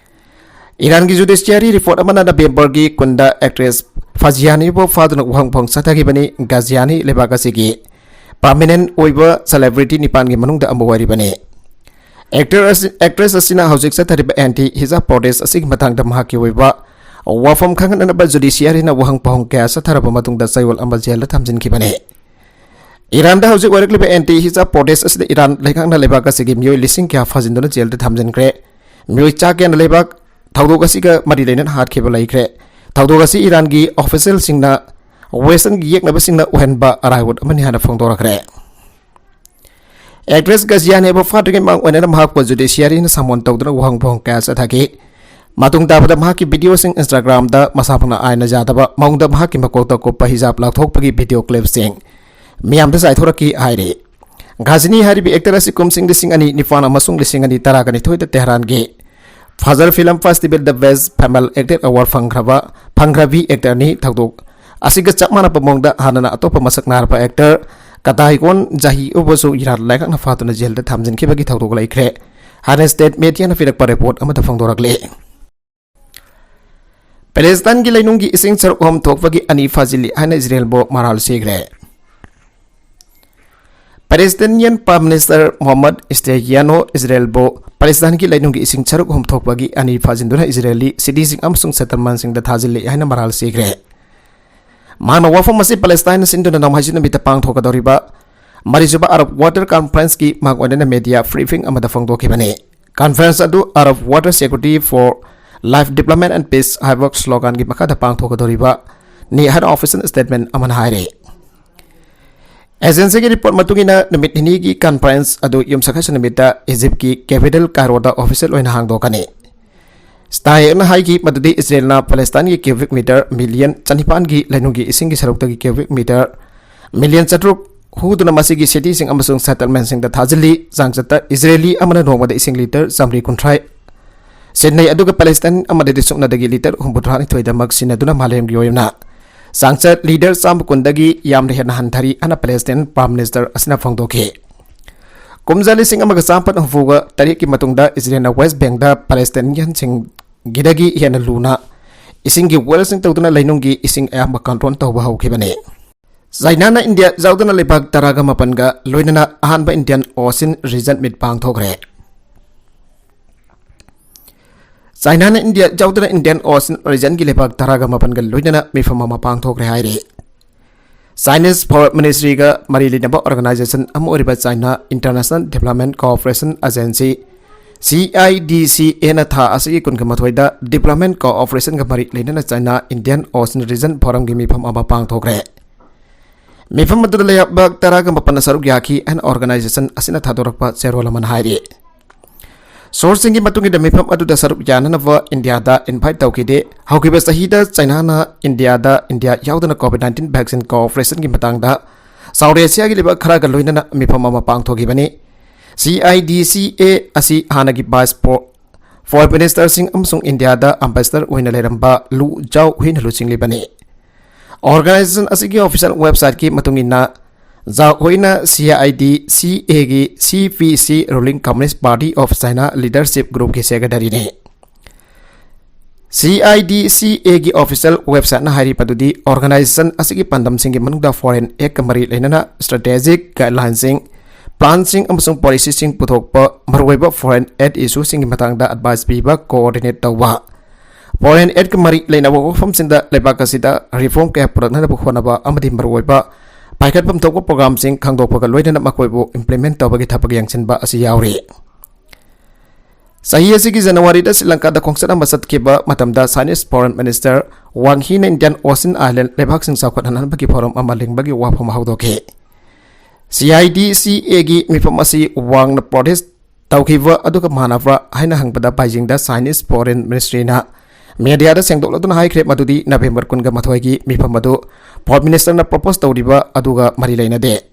ꯏꯔꯥꯟꯒꯤ ꯖꯨꯗꯤꯁꯤꯌꯥꯔꯤ ꯔꯤꯄꯣꯔꯠ ꯑꯃꯅ ꯅꯕꯦꯝꯕꯔꯒꯤ ꯀꯨꯟꯗ ꯑꯦꯛꯇ꯭ꯔꯦꯁ ꯐꯥꯖꯤꯌꯥꯅꯤꯕꯨ ꯐꯥꯗꯨꯅ ꯋꯥꯍꯪ ꯐꯣꯡ ꯆꯠꯊꯈꯤꯕꯅꯤ꯫ ꯒꯥꯖꯤꯌꯥꯅꯤ ꯂꯩꯕꯥꯛ ꯑꯁꯤꯒꯤ ꯄꯥꯔꯃꯤꯅꯦꯟ ꯑꯣꯏꯕ ꯁꯦꯂꯦꯕ꯭ꯔꯤꯇꯤ ꯅꯤꯄꯥꯟꯒꯤ ꯃꯅꯨꯡꯗ ꯑꯃ ꯑꯣꯏꯔꯤꯕꯅꯤ꯫ ꯑꯦꯛꯇꯔ ꯑꯁꯤ, ꯑꯦꯛꯇ꯭ꯔꯦꯁ ꯑꯁꯤꯅ ꯍꯧꯖꯤꯛ ꯆꯠꯊꯔꯤꯕ ꯑꯦꯟꯇꯤ ꯍꯤꯖꯥꯕ ꯄ꯭ꯔꯣꯇꯦꯁ ꯑꯁꯤꯒꯤ ꯃꯇꯥꯡꯗ ꯃꯍꯥꯛꯀꯤ ꯑꯣꯏꯕ ꯋꯥꯐꯝ ꯈꯪꯍꯟꯅꯕ ꯖꯨꯗꯤꯁꯤꯌꯥꯔꯤꯅ ꯋꯥꯍꯪ ꯄꯥꯎꯍꯪ ꯀꯌꯥ ꯆꯠꯊꯔꯕ ꯃꯇꯨꯡꯗ ꯆꯌꯣꯜ ꯑꯃ ꯖꯦꯜꯗ ꯊꯝꯖꯤꯟꯈꯤꯕꯅꯤ꯫ ꯏꯔꯥꯟꯗ ꯍꯧꯖꯤꯛ ꯑꯣꯏꯔꯛꯂꯤꯕ ꯑꯦꯟꯇꯤ ꯍꯤꯖꯥꯕ ꯄ꯭ꯔꯣꯇꯦꯁ ꯑꯁꯤꯗ ꯏꯔꯥꯟ ꯂꯩꯉꯥꯛꯅ ꯂꯩꯕꯥꯛ ꯑꯁꯤꯒꯤ ꯃꯤꯑꯣꯏ ꯂꯤꯁꯤꯡ ꯀꯌꯥ ꯐꯥꯖꯤꯟꯗꯨꯅ ꯖꯦꯜꯗ ꯊꯝꯖꯤꯟꯈ꯭ꯔꯦ꯫ ꯃꯤꯑꯣꯏ ꯆꯥ ꯀꯌꯥꯅ ꯂꯩꯕꯥꯛ ꯊꯧꯗꯣꯛ ꯑꯁꯤꯒ ꯃꯔꯤ ꯂꯩꯅꯅ ꯍꯥꯠꯈꯤꯕ ꯂꯩꯈ꯭ꯔꯦ꯫ ꯊꯧꯗꯣꯛ ꯑꯁꯤ ꯏꯔꯥꯟꯒꯤ ꯑꯣꯐꯤꯁꯤꯌꯦꯜꯁꯤꯡꯅ ꯋꯦꯁꯇꯔꯟꯒꯤ ꯌꯦꯛꯅꯕꯁꯤꯡꯅ ꯑꯣꯏꯍꯟꯕ ꯑꯔꯥꯏꯕꯣꯠ ꯑꯃꯅꯤ ꯍꯥꯏꯅ ꯐꯣꯡꯗꯣꯔꯛꯈ꯭ꯔꯦ꯫ ꯑꯦꯛꯇ꯭ꯔꯦꯁ ꯒꯥꯖꯤꯌꯥꯅꯤꯕꯨ ꯐꯥꯗ꯭ꯔꯤꯉꯩ ꯃꯃꯥꯡ ꯑꯣꯏꯅ ꯃꯍꯥꯛꯄꯨ ꯖꯨꯗꯤꯁꯤꯌꯥꯔꯤꯅ ꯁꯃꯣꯟ ꯇꯧꯗꯨꯅ ꯋꯥꯍꯪ ꯄꯥꯎꯍꯪ ꯀꯌꯥ ꯆꯠꯊꯈꯤ꯫ ꯃꯇꯨꯡ ꯇꯥꯕꯗ ꯃꯍꯥꯛꯀꯤ ꯚꯤꯗꯤꯑꯣꯁꯤꯡ Instagram-ꯗ ꯃꯁꯥ ꯐꯅ ꯑꯥꯏꯟꯅ ꯌꯥꯗꯕ ꯃꯑꯣꯡꯗ ꯃꯍꯥꯛꯀꯤ ꯃꯀꯣꯛꯇ ꯀꯨꯞꯄ ꯍꯤꯖꯥꯕ ꯂꯥꯎꯊꯣꯛꯄꯒꯤ ꯚꯤꯗꯤꯑꯣ clip-ꯁꯤꯡ ꯃꯤꯌꯥꯝꯗ ꯆꯥꯏꯊꯣꯔꯛꯈꯤ ꯍꯥꯏꯔꯤ꯫ ꯒꯥꯖꯤꯅꯤ ꯍꯥꯏꯔꯤꯕ ꯑꯦꯛꯇꯔ ꯑꯁꯤ ꯀꯨꯝꯁꯤꯡ ꯂꯤꯁꯤꯡ ꯑꯅꯤ ꯅꯤꯄꯥꯟ ꯑꯃꯁꯨꯡ ꯂꯤꯁꯤꯡ ꯑꯅꯤ ꯇꯔꯥꯒ ꯅꯤꯊꯣꯏꯗ ꯇꯦꯍꯔꯥꯟꯒꯤ ꯐꯥꯖꯔ ꯐꯤꯂꯝ ꯐꯦꯁꯇꯤꯚꯦꯜꯗ Best Female Actor Award ꯐꯪꯈ꯭ꯔꯕ, ꯐꯪꯈ꯭ꯔꯕꯤ ꯑꯦꯛꯇꯔꯅꯤ꯫ ꯊꯧꯗꯣꯛ ꯑꯁꯤꯒ ꯆꯞ ꯃꯥꯟꯅꯕ ꯃꯑꯣꯡꯗ ꯍꯥꯟꯅꯅ ꯑꯇꯣꯞꯄ ꯃꯁꯛ ꯅꯥꯏꯔꯕ ꯑꯦꯛꯇꯔ ꯀꯗꯥꯏꯒꯣꯟ ꯖꯥꯍꯤ ꯎꯕꯁꯨ ꯏꯔꯥꯟ ꯂꯩꯉꯥꯛꯅ ꯐꯥꯗꯨꯅ ꯖꯦꯜꯗ ꯊꯝꯖꯤꯟꯈꯤꯕꯒꯤ ꯊꯧꯗꯣꯛ ꯂꯩꯈ꯭ꯔꯦ ꯍꯥꯏꯅ ꯁ꯭ꯇꯦꯠ ꯃꯦꯗꯤꯌꯥꯅ ꯄꯤꯔꯛꯄ ꯔꯤꯄꯣꯔꯠ ꯑꯃꯗ ꯐꯣꯡꯗꯣꯔꯛꯂꯤ꯫ ꯄꯦꯂꯦꯁꯇꯥꯏꯟꯒꯤ ꯂꯩꯅꯨꯡꯒꯤ ꯏꯁꯤꯡ ꯁꯔꯨꯛ ꯑꯍꯨꯝ ꯊꯣꯛꯄꯒꯤ ꯑꯅꯤ ꯐꯥꯖꯤꯜꯂꯤ ꯍꯥꯏꯅ ꯏꯖꯔꯦꯜꯕꯨ ꯃꯔꯥꯜ ꯁꯤꯈ꯭ꯔꯦ꯫ ꯄꯦꯂꯦꯁꯇꯥꯏꯅꯤꯌꯟ ꯄ꯭ꯔꯥꯏꯝ ꯃꯤꯅꯤꯁꯇꯔ ꯃꯣꯍꯝꯃꯗ ꯏꯁꯇꯦꯒꯤꯌꯥꯅꯣ ꯏꯖꯔꯦꯜꯕꯨ ꯄꯦꯂꯦꯁꯇꯥꯏꯟꯒꯤ ꯂꯩꯅꯨꯡꯒꯤ ꯏꯁꯤꯡ ꯁꯔꯨꯛ ꯑꯍꯨꯝ ꯊꯣꯛꯄꯒꯤ ꯑꯅꯤ ꯐꯥꯖꯤꯟꯗꯨꯅ ꯏꯖꯔꯦꯜꯂꯤ ꯁꯤꯇꯤꯁꯤꯡ ꯑꯃꯁꯨꯡ ꯁꯦꯇꯜꯃꯦꯟꯁꯤꯡꯗ ꯊꯥꯖꯤꯜꯂꯤ ꯍꯥꯏꯅ ꯃꯔꯥꯜ ꯁꯤꯈ꯭ꯔꯦ꯫ ꯃꯍꯥꯛꯅ ꯋꯥꯐꯝ ꯑꯁꯤ ꯄꯦꯂꯦꯁꯇꯥꯏꯟꯅ ꯁꯤꯟꯗꯨꯅ ꯅꯣꯡꯃꯥꯏꯖꯤꯡ ꯅꯨꯃꯤꯠꯇ ꯄꯥꯡꯊꯣꯛꯀꯗꯧꯔꯤꯕ ꯃꯔꯤꯁꯨꯕ ꯑꯔꯕ ꯋꯥꯇꯔ ꯀꯟꯐꯔꯦꯟꯁꯀꯤ ꯃꯥꯡꯑꯣꯏꯅꯅ ꯃꯦꯗꯤꯌꯥ ꯕ꯭ꯔꯤꯐꯤꯡ ꯑꯃꯗ ꯐꯣꯡꯗꯣꯛꯈꯤꯕꯅꯤ꯫ ꯀꯟꯐꯔꯦꯟꯁ ꯑꯗꯨ Arab Water Security for Life, Development and Peace ꯍꯥꯏꯕ ꯁ꯭ꯂꯣꯒꯥꯟꯒꯤ ꯃꯈꯥꯗ ꯄꯥꯡꯊꯣꯛꯀꯗꯧꯔꯤꯕꯅꯤ ꯍꯥꯏꯅ ꯑꯣꯐꯤꯁꯤꯌꯦꯜ ꯁ꯭ꯇꯦꯠꯃꯦꯟ ꯑꯃꯅ ꯍꯥꯏꯔꯤ꯫ ꯑꯦꯖꯦꯟꯁꯤꯒꯤ ꯔꯤꯄꯣꯔꯠ ꯃꯇꯨꯡ ꯏꯟꯅ, ꯅꯨꯃꯤꯠ ꯅꯤꯅꯤꯒꯤ ꯀꯟꯐꯔꯦꯟꯁ ꯑꯗꯨ ꯌꯨꯝꯁꯀꯩꯁ ꯅꯨꯃꯤꯠꯇ ꯏꯖꯤꯞꯀꯤ ꯀꯦꯄꯤꯇꯦꯜ ꯀꯥꯏꯔꯣꯗ ꯑꯣꯐꯤꯁꯤꯌꯦꯜ ꯑꯣꯏꯅ ꯍꯥꯡꯗꯣꯛꯀꯅꯤ꯫ ꯁ꯭ꯇꯥꯏꯌꯦꯛꯅ ꯍꯥꯏꯈꯤ ꯃꯗꯨꯗꯤ ꯏꯖꯔꯦꯜꯅ ꯄꯦꯂꯦꯁꯇꯥꯏꯟꯒꯤ ꯀ꯭ꯌꯨꯕꯤꯛ ꯃꯤꯇꯔ ꯃꯤꯂꯤꯌꯟ ꯆꯅꯤꯄꯥꯟꯒꯤ ꯂꯩꯅꯨꯡꯒꯤ ꯏꯁꯤꯡꯒꯤ ꯁꯔꯨꯛꯇꯒꯤ ꯀ꯭ꯌꯨꯕꯤꯛ ꯃꯤꯇꯔ ꯃꯤꯂꯤꯌꯟ ꯆꯥꯇ꯭ꯔꯨꯛ ꯍꯨꯗꯨꯅ ꯃꯁꯤꯒꯤ cityꯁꯤꯡ ꯑꯃꯁꯨꯡ settlementꯁꯤꯡꯗ ꯊꯥꯖꯤꯜꯂꯤ꯫ ꯆꯥꯡꯆꯠꯇ ꯏꯖꯔꯦꯂꯤ ꯑꯃꯅ ꯅꯣꯡꯃꯗ ꯏꯁꯤꯡ litre ꯆꯥꯃꯔꯤ ꯀꯨꯟꯊ꯭ꯔꯥ ꯁꯤꯖꯤꯟꯅꯩ, ꯑꯗꯨꯒ Palestine ꯑꯃꯗꯗꯤ ꯁꯨꯞꯅꯗꯒꯤ litre ꯍꯨꯝꯐꯨꯇꯔꯥ ꯅꯤꯊꯣꯏꯗꯃꯛ ꯁꯤꯖꯤꯟꯅꯗꯨꯅ ꯃꯥꯂꯦꯝꯒꯤ ꯑꯣꯏꯅ ꯆꯥꯡꯆꯠ litre ꯆꯥꯝꯃ ꯀꯨꯟꯗꯒꯤ ꯌꯥꯝꯅ ꯍꯦꯟꯅ ꯍꯟꯊꯔꯤ ꯍꯥꯏꯅ Palestine Prime Minister ꯑꯁꯤꯅ ꯐꯣꯡꯗꯣꯛꯈꯤ꯫ ꯀꯨꯝꯖꯥ ꯂꯤꯁꯤꯡ ꯑꯃꯒ ꯆꯥꯝꯃꯥꯄꯟ ꯍꯨꯝꯐꯨꯒ ꯇꯔꯦꯠꯀꯤ ꯃꯇꯨꯡꯗ ꯏꯖꯔꯦꯜꯅ West Bankꯗ Palestinianꯁꯤꯡꯒꯤꯗꯒꯤ ꯍꯦꯟꯅ ꯂꯨꯅ ꯏꯁꯤꯡꯒꯤ wellꯁꯤꯡ ꯇꯧꯗꯨꯅ ꯂꯩꯅꯨꯡꯒꯤ ꯏꯁꯤꯡ ꯑꯌꯥꯝꯕ control ꯇꯧꯕ ꯍꯧꯈꯤꯕꯅꯤ꯫ ꯆꯥꯏꯅꯥꯅ ꯏꯟꯗꯤꯌꯥ ꯌꯥꯎꯗꯅ ꯂꯩꯕꯥꯛ ꯇꯔꯥꯒ ꯃꯥꯄꯟꯒ ꯂꯣꯏꯅꯅ ꯑꯍꯥꯟꯕ Indian Ocean Region Meet ꯄꯥꯡꯊꯣꯛꯈ꯭ꯔꯦ꯫ ꯆꯥꯏꯅꯥꯅ ꯏꯟꯗꯤꯌꯥ ꯌꯥꯎꯗꯅ Indian Ocean Regionꯒꯤ ꯂꯩꯕꯥꯛ ꯇꯔꯥꯒ ꯃꯥꯄꯟꯒ ꯂꯣꯏꯅꯅ ꯃꯤꯐꯝ ꯑꯃ ꯄꯥꯡꯊꯣꯛꯈ꯭ꯔꯦ ꯍꯥꯏꯔꯤ꯫ Chinese Foreign Ministryꯒ ꯃꯔꯤ ꯂꯩꯅꯕ organization ꯑꯃ ꯑꯣꯏꯔꯤꯕ China International Development Cooperation Agency, C I D C Aꯅ ꯊꯥ ꯑꯁꯤꯒꯤ ꯀꯨꯟꯒ ꯃꯥꯊꯣꯏꯗ development cooperationꯒ ꯃꯔꯤ ꯂꯩꯅꯅ China Indian Ocean Region Forumꯒꯤ ꯃꯤꯐꯝ ꯑꯃ ꯄꯥꯡꯊꯣꯛꯈ꯭ꯔꯦ꯫ ꯃꯤꯐꯝ ꯑꯗꯨꯗ ꯂꯩꯕꯥꯛ ꯇꯔꯥꯒ ꯃꯥꯄꯟꯅ ꯁꯔꯨꯛ ꯌꯥꯈꯤ ꯍꯥꯏꯅ organization ꯑꯁꯤꯅ ꯊꯥꯗꯣꯔꯛꯄ ꯆꯦꯔꯣꯜ ꯑꯃꯅ ꯍꯥꯏꯔꯤ꯫ Sourceꯁꯤꯡꯒꯤ ꯃꯇꯨꯡ ꯏꯟꯅ, ꯃꯤꯐꯝ ꯑꯗꯨꯗ ꯁꯔꯨꯛ ꯌꯥꯅꯅꯕ ꯏꯟꯗꯤꯌꯥꯗ invite ꯇꯧꯈꯤꯗꯦ꯫ ꯍꯧꯈꯤꯕ ꯆꯍꯤꯗ ꯆꯥꯏꯅꯥꯅ ꯏꯟꯗꯤꯌꯥꯗ ꯏꯟꯗꯤꯌꯥ ꯌꯥꯎꯗꯅ COVID nineteen vaccine cooperationꯒꯤ ꯃꯇꯥꯡꯗ ꯁꯥꯎꯠ ꯑꯦꯁꯤꯌꯥꯒꯤ ꯂꯩꯕꯥꯛ ꯈꯔꯒ ꯂꯣꯏꯅꯅ ꯃꯤꯐꯝ ꯑꯃ ꯄꯥꯡꯊꯣꯛꯈꯤꯕꯅꯤ꯫ C I D C A ꯑꯁꯤ ꯍꯥꯟꯅꯒꯤ vice pro-, foreign ministerꯁꯤꯡ ꯑꯃꯁꯨꯡ ꯏꯟꯗꯤꯌꯥꯗ ambassador ꯑꯣꯏꯅ ꯂꯩꯔꯝꯕ ꯂꯨ ꯖꯥꯎ ꯍꯨꯏꯅ ꯂꯨꯆꯤꯡꯂꯤꯕꯅꯤ꯫ Organization ꯑꯁꯤꯒꯤ official websiteꯀꯤ ꯃꯇꯨꯡ ꯏꯟꯅ, ꯖꯥꯎ ꯍꯨꯏꯅ C I D C Aꯒꯤ C P C, Ruling Communist Party of China Leadership Groupꯀꯤ secretaryꯅꯤ꯫ C I D C Aꯒꯤ official websiteꯅ ꯍꯥꯏꯔꯤꯕꯗꯨꯗꯤ, organization ꯑꯁꯤꯒꯤ ꯄꯥꯟꯗꯝꯁꯤꯡꯒꯤ ꯃꯅꯨꯡꯗ foreign aidꯀ ꯃꯔꯤ ꯂꯩꯅꯅ strategic guidelinesꯁꯤꯡ, planꯁꯤꯡ ꯑꯃꯁꯨꯡ policyꯁꯤꯡ ꯄꯨꯊꯣꯛꯄ, ꯃꯔꯨꯑꯣꯏꯕ foreign aid issueꯁꯤꯡꯒꯤ ꯃꯇꯥꯡꯗ advice ꯄꯤꯕ, coordinate ꯇꯧꯕ, foreign aidꯀ ꯃꯔꯤ ꯂꯩꯅꯕ ꯋꯥꯐꯝꯁꯤꯡꯗ ꯂꯩꯕꯥꯛ ꯑꯁꯤꯗ reform ꯀꯌꯥ ꯄꯨꯔꯛꯅꯅꯕ ꯍꯣꯠꯅꯕ ꯑꯃꯗꯤ ꯃꯔꯨꯑꯣꯏꯕ ꯄꯥꯏꯈꯠꯐꯝ ꯊꯣꯛꯄ programꯁꯤꯡ ꯈꯪꯗꯣꯛꯄꯒ ꯂꯣꯏꯅꯅ ꯃꯈꯣꯏꯕꯨ implement ꯇꯧꯕꯒꯤ ꯊꯕꯛ ꯌꯦꯡꯁꯤꯟꯕ ꯑꯁꯤ ꯌꯥꯎꯔꯤ꯫ ꯆꯍꯤ ꯑꯁꯤꯒꯤ ꯖꯅꯋꯥꯔꯤꯗ ꯁ꯭ꯔꯤ ꯂꯪꯀꯥꯗ ꯈꯣꯡꯆꯠ ꯑꯃ ꯆꯠꯈꯤꯕ ꯃꯇꯝꯗ Chinese Foreign Minister Wang Yiꯅ Indian Ocean Island ꯂꯩꯕꯥꯛꯁꯤꯡ ꯆꯥꯎꯈꯠꯍꯟꯅꯕꯒꯤ forum ꯑꯃ ꯂꯤꯡꯕꯒꯤ ꯋꯥꯐꯝ ꯍꯧꯗꯣꯛꯈꯤ꯫ C I D C Aꯒꯤ ꯃꯤꯐꯝ ꯑꯁꯤ ꯋꯥꯡꯅ protest ꯇꯧꯈꯤꯕ ꯑꯗꯨꯒ ꯃꯥꯟꯅꯕ꯭ꯔꯥ ꯍꯥꯏꯅ ꯍꯪꯕꯗ, ꯕꯥꯏꯖꯤꯡꯗ Chinese Foreign Ministryꯅ mediaꯗ ꯁꯦꯡꯗꯣꯛꯂꯗꯨꯅ ꯍꯥꯏꯈ꯭ꯔꯦ ꯃꯗꯨꯗꯤ November ꯀꯨꯟꯒ ꯃꯥꯊꯣꯏꯒꯤ ꯃꯤꯐꯝ ꯑꯗꯨ Foreign Ministerꯅ propose ꯇꯧꯔꯤꯕ ꯑꯗꯨꯒ ꯃꯔꯤ ꯂꯩꯅꯗꯦ꯫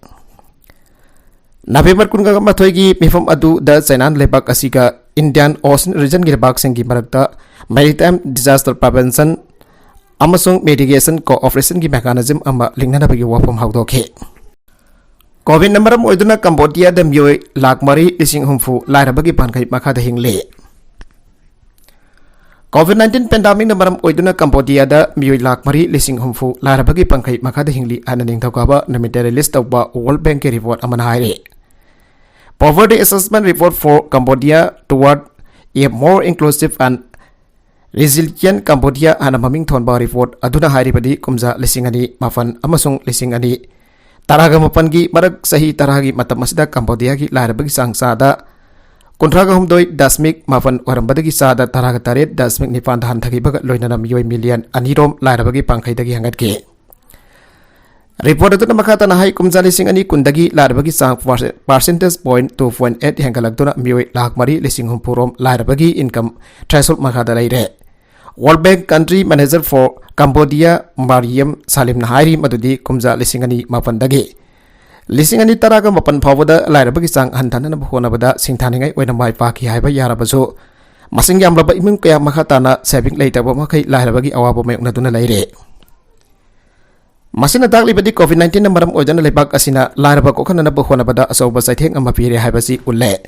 ꯅꯕꯦꯝꯕꯔ ꯀꯨꯟꯃꯥꯊꯣꯏꯒꯤ ꯃꯤꯐꯝ ꯑꯗꯨꯗ ꯆꯩꯅꯥꯅ ꯂꯩꯕꯥꯛ ꯑꯁꯤꯒ Indian Ocean regionꯒꯤ ꯂꯩꯕꯥꯛꯁꯤꯡꯒꯤ ꯃꯔꯛꯇ Maritime Disaster Prevention ꯑꯃꯁꯨꯡ Mitigation Cooperationꯒꯤ mechanism ꯑꯃ ꯂꯤꯡꯅꯅꯕꯒꯤ ꯋꯥꯐꯝ ꯍꯧꯗꯣꯛꯈꯤ꯫ ꯀꯣꯚꯤꯗꯅ ꯃꯔꯝ ꯑꯣꯏꯗꯨꯅ ꯀꯝꯕꯣꯗꯤꯌꯥꯗ ꯃꯤꯑꯣꯏ ꯂꯥꯈ ꯃꯔꯤ ꯂꯤꯁꯤꯡ ꯍꯨꯝꯐꯨ ꯂꯥꯏꯔꯕꯒꯤ ꯄꯥꯟꯈꯩ ꯃꯈꯥꯗ ꯍꯤꯡꯂꯤ꯫ ꯀꯣꯚꯤꯗ ꯅꯥꯏꯟꯇꯤꯟ pandemicꯅ ꯃꯔꯝ ꯑꯣꯏꯗꯨꯅ ꯀꯝꯕꯣꯗꯤꯌꯥꯗ ꯃꯤꯑꯣꯏ ꯂꯥꯈ ꯃꯔꯤ ꯂꯤꯁꯤꯡ ꯍꯨꯝꯐꯨ ꯂꯥꯏꯔꯕꯒꯤ ꯄꯥꯟꯈꯩ ꯃꯈꯥꯗ ꯍꯤꯡꯂꯤ ꯍꯥꯏꯅ ꯅꯤꯡꯊꯧꯀꯥꯕ ꯅꯨꯃꯤꯠꯇ release ꯇꯧꯕ World Bankꯀꯤ report ꯑꯃꯅ ꯍꯥꯏꯔꯤ꯫ Poverty Assessment Report for Cambodia Toward a More Inclusive and Resilient Cambodia ꯍꯥꯏꯅ ꯃꯃꯤꯡ ꯊꯣꯟꯕ report ꯑꯗꯨꯅ ꯍꯥꯏꯔꯤꯕꯗꯤ ꯀꯨꯝꯖꯥ ꯂꯤꯁꯤꯡ ꯑꯅꯤ ꯃꯥꯄꯟ ꯑꯃꯁꯨꯡ ꯂꯤꯁꯤꯡ ꯑꯅꯤ ꯇꯔꯥꯒ ꯃꯥꯄꯟꯒꯤ ꯃꯔꯛ ꯆꯍꯤ ꯇꯔꯥꯒꯤ ꯃꯇꯝ ꯑꯁꯤꯗ ꯀꯝꯕꯣꯗꯤꯌꯥꯒꯤ ꯂꯥꯏꯔꯕꯒꯤ ꯆꯥꯡ ꯆꯥꯗ ꯀꯨꯟꯊ꯭ꯔꯥꯒ ꯍꯨꯝꯗꯣꯏ ꯗꯁꯃꯤꯛ ꯃꯥꯄꯟ ꯑꯣꯏꯔꯝꯕꯗꯒꯤ ꯆꯥꯗ ꯇꯔꯥꯒ ꯇꯔꯦꯠ ꯗꯁꯃꯤꯛ ꯅꯤꯄꯥꯟꯗ ꯍꯟꯊꯈꯤꯕꯒ ꯂꯣꯏꯅꯅ ꯃꯤꯑꯣꯏ ꯃꯤꯂꯤꯌꯟ ꯑꯅꯤꯔꯣꯝ ꯂꯥꯏꯔꯕꯒꯤ ꯄꯥꯡꯈꯩꯗꯒꯤ ꯍꯦꯟꯒꯠꯈꯤ꯫ Report ꯑꯗꯨꯅ ꯃꯈꯥ ꯇꯥꯅ ꯍꯥꯏ, ꯀꯨꯝꯖꯥ ꯂꯤꯁꯤꯡ ꯑꯅꯤ ꯀꯨꯟꯗꯒꯤ ꯂꯥꯏꯔꯕꯒꯤ ꯆꯥꯡ percentage point two point eight ꯍꯦꯟꯒꯠꯂꯛꯇꯨꯅ ꯃꯤꯑꯣꯏ ꯂꯥꯈ ꯃꯔꯤ ꯂꯤꯁꯤꯡ ꯍꯨꯝꯐꯨꯔꯣꯝ ꯂꯥꯏꯔꯕꯒꯤ income threshold ꯃꯈꯥꯗ ꯂꯩꯔꯦ꯫ World Bank Country Manager for Cambodia Mariam Salimꯅ ꯍꯥꯏꯔꯤ ꯃꯗꯨꯗꯤ ꯀꯨꯝꯖꯥ ꯂꯤꯁꯤꯡ ꯑꯅꯤ ꯃꯥꯄꯟꯗꯒꯤ ꯂꯤꯁꯤꯡ ꯑꯅꯤ ꯇꯔꯥꯒ ꯃꯥꯄꯟ ꯐꯥꯎꯕꯗ ꯂꯥꯏꯔꯕꯒꯤ ꯆꯥꯡ ꯍꯟꯊꯅꯅꯕ ꯍꯣꯠꯅꯕꯗ ꯁꯤꯡꯊꯥꯅꯤꯡꯉꯥꯏ ꯑꯣꯏꯅ ꯃꯥꯏ ꯄꯥꯛꯈꯤ ꯍꯥꯏꯕ ꯌꯥꯔꯕꯁꯨ, ꯃꯁꯤꯡ ꯌꯥꯝꯂꯕ ꯏꯃꯨꯡ ꯀꯌꯥ ꯃꯈꯥ ꯇꯥꯅ saving ꯂꯩꯇꯕ ꯃꯈꯩ ꯂꯥꯏꯔꯕꯒꯤ ꯑꯋꯥꯕ ꯃꯥꯌꯣꯛꯅꯗꯨꯅ ꯂꯩꯔꯦ꯫ ꯃꯁꯤꯅ ꯇꯥꯛꯂꯤꯕꯗꯤ COVID nineteenꯅ ꯃꯔꯝ ꯑꯣꯏꯗꯨꯅ ꯂꯩꯕꯥꯛ ꯑꯁꯤꯅ ꯂꯥꯏꯔꯕ ꯀꯣꯛꯍꯟꯅꯅꯕ ꯍꯣꯠꯅꯕꯗ ꯑꯆꯧꯕ ꯆꯩꯊꯦꯡ ꯑꯃ ꯄꯤꯔꯦ ꯍꯥꯏꯕꯁꯤ ꯎꯠꯂꯦ꯫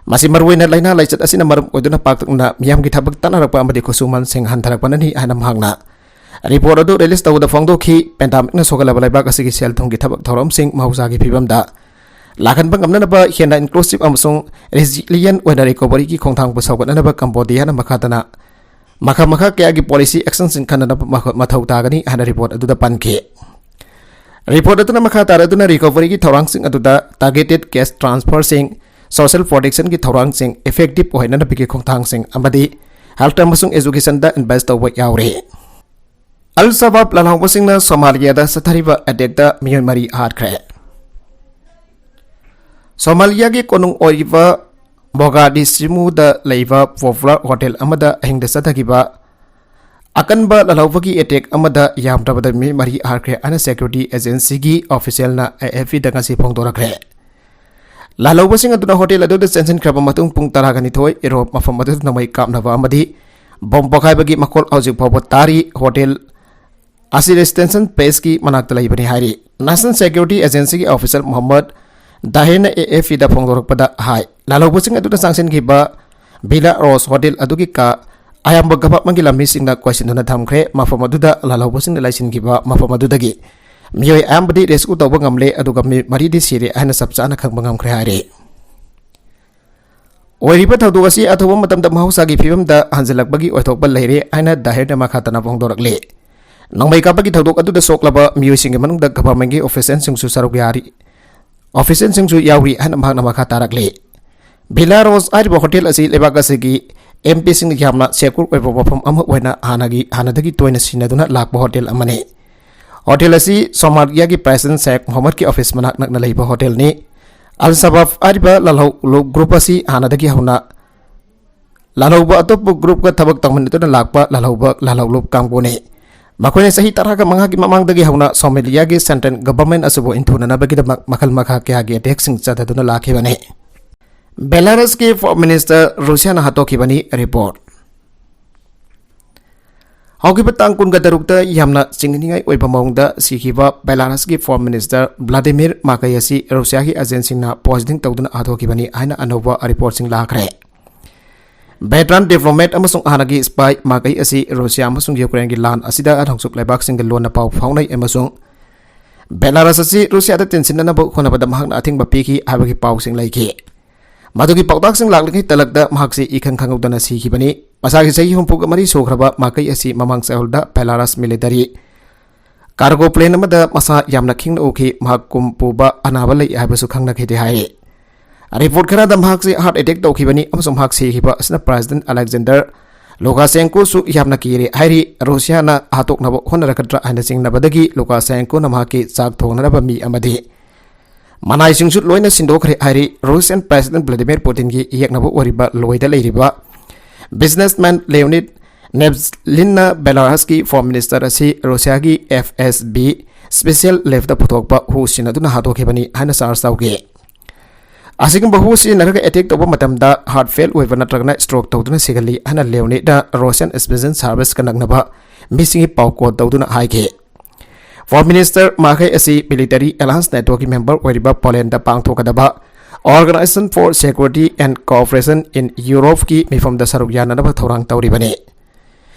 ꯃꯁꯤ ꯃꯔꯨꯑꯣꯏꯅ ꯂꯥꯏꯅꯥ ꯂꯥꯏꯆꯠ ꯑꯁꯤꯅ ꯃꯔꯝ ꯑꯣꯏꯗꯨꯅ ꯄꯥꯛꯇꯛꯅ ꯃꯤꯌꯥꯝꯒꯤ ꯊꯕꯛ ꯇꯠꯅꯔꯛꯄ ꯑꯃꯗꯤ ꯈꯨꯠꯁꯨꯃꯟꯁꯤꯡ ꯍꯟꯊꯔꯛꯄꯅꯅꯤ ꯍꯥꯏꯅ ꯃꯍꯥꯛꯅ report ꯑꯗꯨ release ꯇꯧꯕꯗ ꯐꯣꯡꯗꯣꯛꯈꯤ꯫ Pandemicꯅ ꯁꯣꯛꯍꯜꯂꯕ ꯂꯩꯕꯥꯛ ꯑꯁꯤꯒꯤ ꯁꯦꯜ ꯊꯨꯝꯒꯤ ꯊꯕꯛ ꯊꯧꯔꯝꯁꯤꯡ ꯃꯍꯧꯁꯥꯒꯤ ꯐꯤꯕꯝꯗ ꯂꯥꯛꯍꯟꯕ ꯉꯝꯅꯅꯕ ꯍꯦꯟꯅ inclusive ꯑꯃꯁꯨꯡ resilient ꯑꯣꯏꯅ recoveryꯒꯤ ꯈꯣꯡꯊꯥꯡꯕꯨ ꯁꯧꯒꯠꯅꯅꯕ ꯀꯝꯕꯣꯗꯤꯌꯥꯅ ꯃꯈꯥ ꯇꯥꯅ ꯃꯈꯜ ꯃꯈꯥ ꯀꯌꯥꯒꯤ policy actionꯁꯤꯡ ꯈꯟꯅꯅꯕ ꯃꯈ-, ꯃꯊꯧ ꯇꯥꯒꯅꯤ ꯍꯥꯏꯅ report ꯑꯗꯨꯗ ꯄꯟꯈꯤ꯫ Report ꯑꯗꯨꯅ ꯃꯈꯥ ꯇꯥꯔꯗꯨꯅ recoveryꯒꯤ ꯊꯧꯔꯥꯡꯁꯤꯡ ꯑꯗꯨꯗ targeted cash transferꯁꯤꯡ, social protectionꯒꯤ ꯊꯧꯔꯥꯡꯁꯤꯡ effective ꯑꯣꯏꯍꯟꯅꯕꯒꯤ ꯈꯣꯡꯊꯥꯡꯁꯤꯡ ꯑꯃꯗꯤ health ꯑꯃꯁꯨꯡ educationꯗ invest ꯇꯧꯕ ꯌꯥꯎꯔꯤ꯫ Al Shabaab ꯂꯥꯜꯍꯧꯕꯁꯤꯡꯅ ꯁꯣꯃꯥꯂꯤꯌꯥꯗ ꯆꯠꯊꯔꯤꯕ attackꯇ ꯃꯤꯑꯣꯏ ꯃꯔꯤ ꯍꯥꯠꯈ꯭ꯔꯦ꯫ ꯁꯣꯃꯥꯂꯤꯌꯥꯒꯤ ꯀꯣꯅꯨꯡ ꯑꯣꯏꯔꯤꯕ ꯃꯣꯒꯥꯗꯤꯁꯤꯃꯨꯗ ꯂꯩꯕ popular hotel ꯑꯃꯗ ꯑꯍꯤꯡꯗ ꯆꯠꯊꯈꯤꯕ ꯑꯀꯟꯕ ꯂꯥꯜꯍꯧꯕꯒꯤ attack ꯑꯃꯗ ꯌꯥꯝꯗ꯭ꯔꯕꯗ ꯃꯤ ꯃꯔꯤ ꯍꯥꯠꯈ꯭ꯔꯦ ꯍꯥꯏꯅ security agencyꯒꯤ officialꯅ AFPꯗ ꯉꯁꯤ ꯐꯣꯡꯗꯣꯔꯛꯈ꯭ꯔꯦ꯫ ꯂꯥꯜꯍꯧꯕꯁꯤꯡ ꯑꯗꯨꯅ ꯍꯣꯇꯦꯜ ꯑꯗꯨꯗ ꯆꯦꯟꯁꯤꯟꯈ꯭ꯔꯕ ꯃꯇꯨꯡ ꯄꯨꯡ ꯇꯔꯥꯒ ꯅꯤꯊꯣꯏ ꯏꯔꯣꯞ ꯃꯐꯝ ꯑꯗꯨꯗ ꯅꯣꯡꯃꯩ ꯀꯥꯞꯅꯕ ꯑꯃꯗꯤ ꯕꯣꯝ ꯄꯣꯈꯥꯏꯕꯒꯤ ꯃꯈꯣꯜ ꯍꯧꯖꯤꯛ ꯐꯥꯎꯕ ꯇꯥꯔꯤ꯫ ꯍꯣꯇꯦꯜ ꯑꯁꯤ ꯔꯦꯁꯤꯗꯦꯟꯁꯤꯌꯦꯜ ꯄꯦꯁꯀꯤ ꯃꯅꯥꯛꯇ ꯂꯩꯕꯅꯤ ꯍꯥꯏꯔꯤ꯫ National security ꯑꯦꯖꯦꯟꯁꯤꯒꯤ officer Mohammad ꯗꯥꯍꯤꯔꯅ A F ꯄꯤꯗ ꯐꯣꯡꯗꯣꯔꯛꯄꯗ ꯍꯥꯏ, ꯂꯥꯜꯍꯧꯕꯁꯤꯡ ꯑꯗꯨꯅ ꯆꯪꯁꯤꯟꯈꯤꯕ ꯚꯤꯂꯥ ꯔꯣꯁ ꯍꯣꯇꯦꯜ ꯑꯗꯨꯒꯤ ꯀꯥ ꯑꯌꯥꯝꯕ ꯒꯚꯔꯟꯃꯦꯟꯠꯀꯤ ꯂꯥꯟꯃꯤꯁꯤꯡꯅ ꯀꯣꯏꯁꯤꯟꯗꯨꯅ ꯊꯝꯈ꯭ꯔꯦ꯫ ꯃꯐꯝ ꯑꯗꯨꯗ ꯂꯥꯜꯍꯧꯕꯁꯤꯡꯅ ꯂꯩꯁꯤꯟꯈꯤꯕ ꯃꯐꯝ ꯑꯗꯨꯗꯒꯤ ꯃꯤꯑꯣꯏ ꯑꯌꯥꯝꯕꯗꯤ ꯔꯦꯁꯀ꯭ꯌꯨ ꯇꯧꯕ ꯉꯝꯂꯦ, ꯑꯗꯨꯒ ꯃꯤ ꯃꯔꯤꯗꯤ ꯁꯤꯔꯦ ꯍꯥꯏꯅ ꯆꯞ ꯆꯥꯅ ꯈꯪꯕ ꯉꯝꯈ꯭ꯔꯦ ꯍꯥꯏꯔꯤ꯫ ꯑꯣꯏꯔꯤꯕ ꯊꯧꯗꯣꯛ ꯑꯁꯤ ꯑꯊꯨꯕ ꯃꯇꯝꯗ ꯃꯍꯧꯁꯥꯒꯤ ꯐꯤꯕꯝꯗ ꯍꯟꯖꯤꯜꯂꯛꯄꯒꯤ ꯑꯣꯏꯊꯣꯛꯄ ꯂꯩꯔꯦ ꯍꯥꯏꯅ ꯗꯥꯍꯤꯔꯅ ꯃꯈꯥ ꯇꯥꯅ ꯐꯣꯡꯗꯣꯔꯛꯂꯤ꯫ ꯅꯣꯡꯃꯩ ꯀꯥꯞꯄꯒꯤ ꯊꯧꯗꯣꯛ ꯑꯗꯨꯗ ꯁꯣꯛꯂꯕ ꯃꯤꯑꯣꯏꯁꯤꯡꯒꯤ ꯃꯅꯨꯡꯗ ꯒꯚꯔꯟꯃꯦꯟꯠꯀꯤ ꯑꯣꯐꯤꯁꯤꯌꯦꯜꯁꯤꯡꯁꯨ ꯁꯔꯨꯛ ꯌꯥꯔꯤ, ꯑꯣꯐꯤꯁꯤꯌꯦꯜꯁꯤꯡꯁꯨ ꯌꯥꯎꯔꯤ ꯍꯥꯏꯅ ꯃꯍꯥꯛꯅ ꯃꯈꯥ ꯇꯥꯔꯛꯂꯤ꯫ ꯚꯤꯂꯥ ꯔꯣꯁ ꯍꯥꯏꯔꯤꯕ ꯍꯣꯇꯦꯜ ꯑꯁꯤ ꯂꯩꯕꯥꯛ ꯑꯁꯤꯒꯤ ꯑꯦꯝ ꯄꯤꯁꯤꯡꯅ ꯌꯥꯝꯅ ꯁꯦꯀ꯭ꯌꯨꯔ ꯑꯣꯏꯕ ꯃꯐꯝ ꯑꯃ ꯑꯣꯏꯅ ꯍꯥꯟꯅꯒꯤ, ꯍꯥꯟꯅꯗꯒꯤ ꯇꯣꯏꯅ ꯁꯤꯖꯤꯟꯅꯗꯨꯅ ꯂꯥꯛꯄ ꯍꯣꯇꯦꯜ ꯑꯃꯅꯤ꯫ ꯍꯣꯇꯦꯜ ꯑꯁꯤ ꯁꯣꯃꯥꯂꯤꯌꯥꯒꯤ ꯄ꯭ꯔꯦꯁꯤꯗꯦꯟꯠ ꯁꯦꯈ ꯃꯣꯍꯝꯃꯗꯀꯤ ꯑꯣꯐꯤꯁ ꯃꯅꯥꯛ ꯅꯛꯅ ꯂꯩꯕ ꯍꯣꯇꯦꯜꯅꯤ꯫ ꯑꯜ ꯁꯕꯥꯕ ꯍꯥꯏꯔꯤꯕ ꯂꯥꯜꯍꯧ ꯒ꯭ꯔꯨꯞ ꯑꯁꯤ ꯍꯥꯟꯅꯗꯒꯤ ꯍꯧꯅ ꯂꯥꯜꯍꯧꯕ ꯑꯇꯣꯞꯄ ꯒ꯭ꯔꯨꯞꯀ ꯊꯕꯛ ꯇꯧꯃꯤꯟꯅꯗꯨꯅ ꯂꯥꯛꯄ ꯂꯥꯜꯍꯧꯕ, ꯂꯥꯜꯍꯧꯂꯨꯞ ꯀꯥꯡꯕꯨꯅꯤ꯫ ꯃꯈꯣꯏꯅ ꯆꯍꯤ ꯇꯔꯥꯒ ꯃꯉꯥꯒꯤ ꯃꯃꯥꯡꯗꯒꯤ ꯍꯧꯅ ꯁꯣꯃꯥꯂꯤꯌꯥꯒꯤ ꯁꯦꯟꯇ꯭ꯔꯦꯜ ꯒꯚꯔꯟꯃꯦꯟꯠ ꯑꯁꯤꯕꯨ ꯏꯟꯊꯨꯅꯅꯕꯒꯤꯗꯃꯛ ꯃꯈꯜ ꯃꯈꯥ ꯀꯌꯥꯒꯤ ꯑꯦꯇꯦꯛꯁꯤꯡ ꯆꯠꯊꯗꯨꯅ ꯂꯥꯛꯈꯤꯕꯅꯤ꯫ ꯕꯦꯂꯥꯔꯁꯀꯤ ꯐꯣꯔꯦꯟ ꯃꯤꯅꯤꯁꯇꯔ ꯔꯨꯁꯤꯌꯥꯅ ꯍꯥꯠꯇꯣꯛꯈꯤꯕꯅꯤ꯫ ꯔꯤꯄꯣꯔꯠ꯫ ꯍꯧꯈꯤꯕ ꯇꯥꯡ ꯀꯨꯟꯒ ꯇꯔꯨꯛꯇ ꯌꯥꯝꯅ ꯆꯤꯡꯅꯅꯤꯡꯉꯥꯏ ꯑꯣꯏꯕ ꯃꯑꯣꯡꯗ ꯁꯤꯈꯤꯕ ꯕꯦꯂꯥꯔꯁꯀꯤ ꯐꯣꯔꯦꯟ ꯃꯤꯅꯤꯁꯇꯔ ꯚ꯭ꯂꯥꯗꯤꯃꯤꯔ ꯃꯥꯀꯩ ꯑꯁꯤ ꯔꯨꯁꯤꯌꯥꯒꯤ ꯑꯦꯖꯦꯟꯠꯁꯤꯡꯅ ꯄꯣꯏꯖꯅꯤꯡ ꯇꯧꯗꯨꯅ ꯍꯥꯠꯇꯣꯛꯈꯤꯕꯅꯤ ꯍꯥꯏꯅ ꯑꯅꯧꯕ ꯔꯤꯄꯣꯔꯠꯁꯤꯡ ꯂꯥꯛꯈ꯭ꯔꯦ꯫ ꯚꯦꯇꯔꯥꯟ ꯗꯤꯄ꯭ꯂꯣꯃꯦꯠ ꯑꯃꯁꯨꯡ ꯍꯥꯟꯅꯒꯤ ꯁꯤꯄꯥꯏ ꯃꯥꯀꯩ ꯑꯁꯤ ꯔꯨꯁꯤꯌꯥ ꯑꯃꯁꯨꯡ ꯌꯨꯀ꯭ꯔꯦꯟꯒꯤ ꯂꯥꯟ ꯑꯁꯤꯗ ꯅꯣꯡꯆꯨꯞ ꯂꯩꯕꯥꯛꯁꯤꯡꯒ ꯂꯣꯟꯅ ꯄꯥꯎ ꯐꯥꯎꯅꯩ ꯑꯃꯁꯨꯡ ꯕꯦꯂꯥꯔꯁ ꯑꯁꯤ ꯔꯨꯁꯤꯌꯥꯗ ꯇꯤꯟꯁꯤꯟꯅꯅꯕ ꯍꯣꯠꯅꯕꯗ ꯃꯍꯥꯛꯅ ꯑꯊꯤꯡꯕ ꯄꯤꯈꯤ ꯍꯥꯏꯕꯒꯤ ꯄꯥꯎꯁꯤꯡ ꯂꯩꯈꯤ꯫ ꯃꯗꯨꯒꯤ ꯄꯥꯎꯇꯥꯛꯁꯤꯡ ꯂꯥꯛꯂꯤꯉꯩ ꯇꯂꯛꯇ ꯃꯍꯥꯛꯁꯤ ꯏꯈꯪ ꯈꯪꯍꯧꯗꯅ ꯁꯤꯈꯤꯕꯅꯤ꯫ ꯃꯁꯥꯒꯤ ꯆꯍꯤ ꯍꯨꯝꯐꯨꯒ ꯃꯔꯤ ꯁꯨꯈ꯭ꯔꯕ ꯃꯥꯀꯩ ꯑꯁꯤ ꯃꯃꯥꯡ ꯆꯌꯣꯜꯗ ꯕꯦꯂꯥꯔꯁ ꯃꯤꯂꯤꯇꯔꯤ ꯀꯥꯔꯒꯣ ꯄ꯭ꯂꯦꯟ ꯑꯃꯗ ꯃꯁꯥ ꯌꯥꯝꯅ ꯈꯤꯡꯅ ꯎꯈꯤ꯫ ꯃꯍꯥꯛ ꯀꯨꯝ ꯄꯨꯕ ꯑꯅꯥꯕ ꯂꯩ ꯍꯥꯏꯕꯁꯨ ꯈꯪꯅꯈꯤꯗꯦ ꯍꯥꯏꯔꯤ꯫ ꯔꯤꯄꯣꯔꯠ ꯈꯔꯗ ꯃꯍꯥꯛꯁꯤ ꯍꯥꯔꯠ ꯑꯦꯇꯦꯛ ꯇꯧꯈꯤꯕꯅꯤ ꯑꯃꯁꯨꯡ ꯃꯍꯥꯛ ꯁꯤꯈꯤꯕ ꯑꯁꯤꯅ ꯄ꯭ꯔꯦꯁꯤꯗꯦꯟꯠ ꯑꯂꯦꯛꯖꯦꯟꯗꯔ ꯂꯨꯀꯥꯁꯦꯟꯀꯣꯁꯨ ꯌꯥꯝꯅ ꯀꯤꯔꯦ ꯍꯥꯏꯔꯤ꯫ ꯔꯨꯁꯤꯌꯥꯅ ꯍꯥꯠꯇꯣꯛꯅꯕ ꯍꯣꯠꯅꯔꯒꯗ꯭ꯔꯥ ꯍꯥꯏꯅ ꯆꯤꯡꯅꯕꯗꯒꯤ ꯂꯨꯀꯥꯁꯦꯟꯀꯣꯅ ꯃꯍꯥꯛꯀꯤ ꯆꯥꯛ ꯊꯣꯡꯅꯅꯕ ꯃꯤ ꯑꯃꯗꯤ ꯃꯅꯥꯏꯁꯤꯡꯁꯨ ꯂꯣꯏꯅ ꯁꯤꯟꯗꯣꯛꯈ꯭ꯔꯦ ꯍꯥꯏꯔꯤ꯫ ꯔꯨꯁꯤꯌꯥꯟ ꯄ꯭ꯔꯦꯁꯤꯗꯦꯟꯠ ꯚ꯭ꯂꯥꯗꯤꯃꯤꯔ ꯄꯨꯇꯤꯟꯒꯤ ꯌꯦꯛꯅꯕ ꯑꯣꯏꯔꯤꯕ ꯂꯣꯏꯗ ꯂꯩꯔꯤꯕ ꯕꯤꯖꯤꯅꯦꯁꯃꯦꯟ ꯂꯦꯑꯣꯅꯤꯗ ꯅꯦꯕꯖꯂꯤꯟꯅ ꯕꯦꯂꯥꯔꯁꯀꯤ ꯐꯣꯔꯦꯟ ꯃꯤꯅꯤꯁꯇꯔ ꯑꯁꯤ ꯔꯨꯁꯤꯌꯥꯒꯤ ꯑꯦꯐ ꯑꯦꯁ ꯕꯤ ꯁ꯭ꯄꯦꯁꯤꯌꯦꯜ ꯂꯦꯞꯇ ꯄꯨꯊꯣꯛꯄ ꯍꯨ ꯁꯤꯟꯅꯗꯨꯅ ꯍꯥꯠꯇꯣꯛꯈꯤꯕꯅꯤ ꯍꯥꯏꯅ ꯆꯥꯔꯖ ꯇꯧꯈꯤ꯫ ꯑꯁꯤꯒꯨꯝꯕ ꯍꯨ ꯁꯤꯖꯤꯟꯅꯔꯒ ꯑꯦꯇꯦꯛ ꯇꯧꯕ ꯃꯇꯝꯗ ꯍꯥꯔꯠ ꯐꯦꯜ ꯑꯣꯏꯕ ꯅꯠꯇ꯭ꯔꯒꯅ ꯁ꯭ꯇ꯭ꯔꯣꯛ ꯇꯧꯗꯨꯅ ꯁꯤꯒꯜꯂꯤ ꯍꯥꯏꯅ ꯂꯤꯑꯣꯅꯤꯗꯅ ꯔꯣꯁꯤꯌꯥꯟ ꯏꯟꯇꯦꯂꯤꯖꯦꯟꯁ ꯁꯥꯔꯚꯤꯁꯀ ꯅꯛꯅꯕ ꯃꯤꯁꯤꯡꯒꯤ ꯄꯥꯎ ꯀꯣꯠ ꯇꯧꯗꯨꯅ ꯍꯥꯏꯈꯤ꯫ ꯐꯣꯔꯦꯟ ꯃꯤꯅꯤꯁꯇꯔ ꯃꯥꯈꯩ ꯑꯁꯤ ꯃꯤꯂꯤꯇꯔꯤ ꯑꯦꯂꯥꯌꯟꯁ ꯅꯦꯇꯣꯒꯤ ꯃꯦꯝꯕꯔ ꯑꯣꯏꯔꯤꯕ ꯄꯣꯂꯦꯟꯗ ꯄꯥꯡꯊꯣꯛꯀꯗꯕ Organization for Security and Cooperation in Europeꯀꯤ ꯃꯤꯐꯝꯗ ꯁꯔꯨꯛ ꯌꯥꯅꯅꯕ ꯊꯧꯔꯥꯡ ꯇꯧꯔꯤꯕꯅꯤ꯫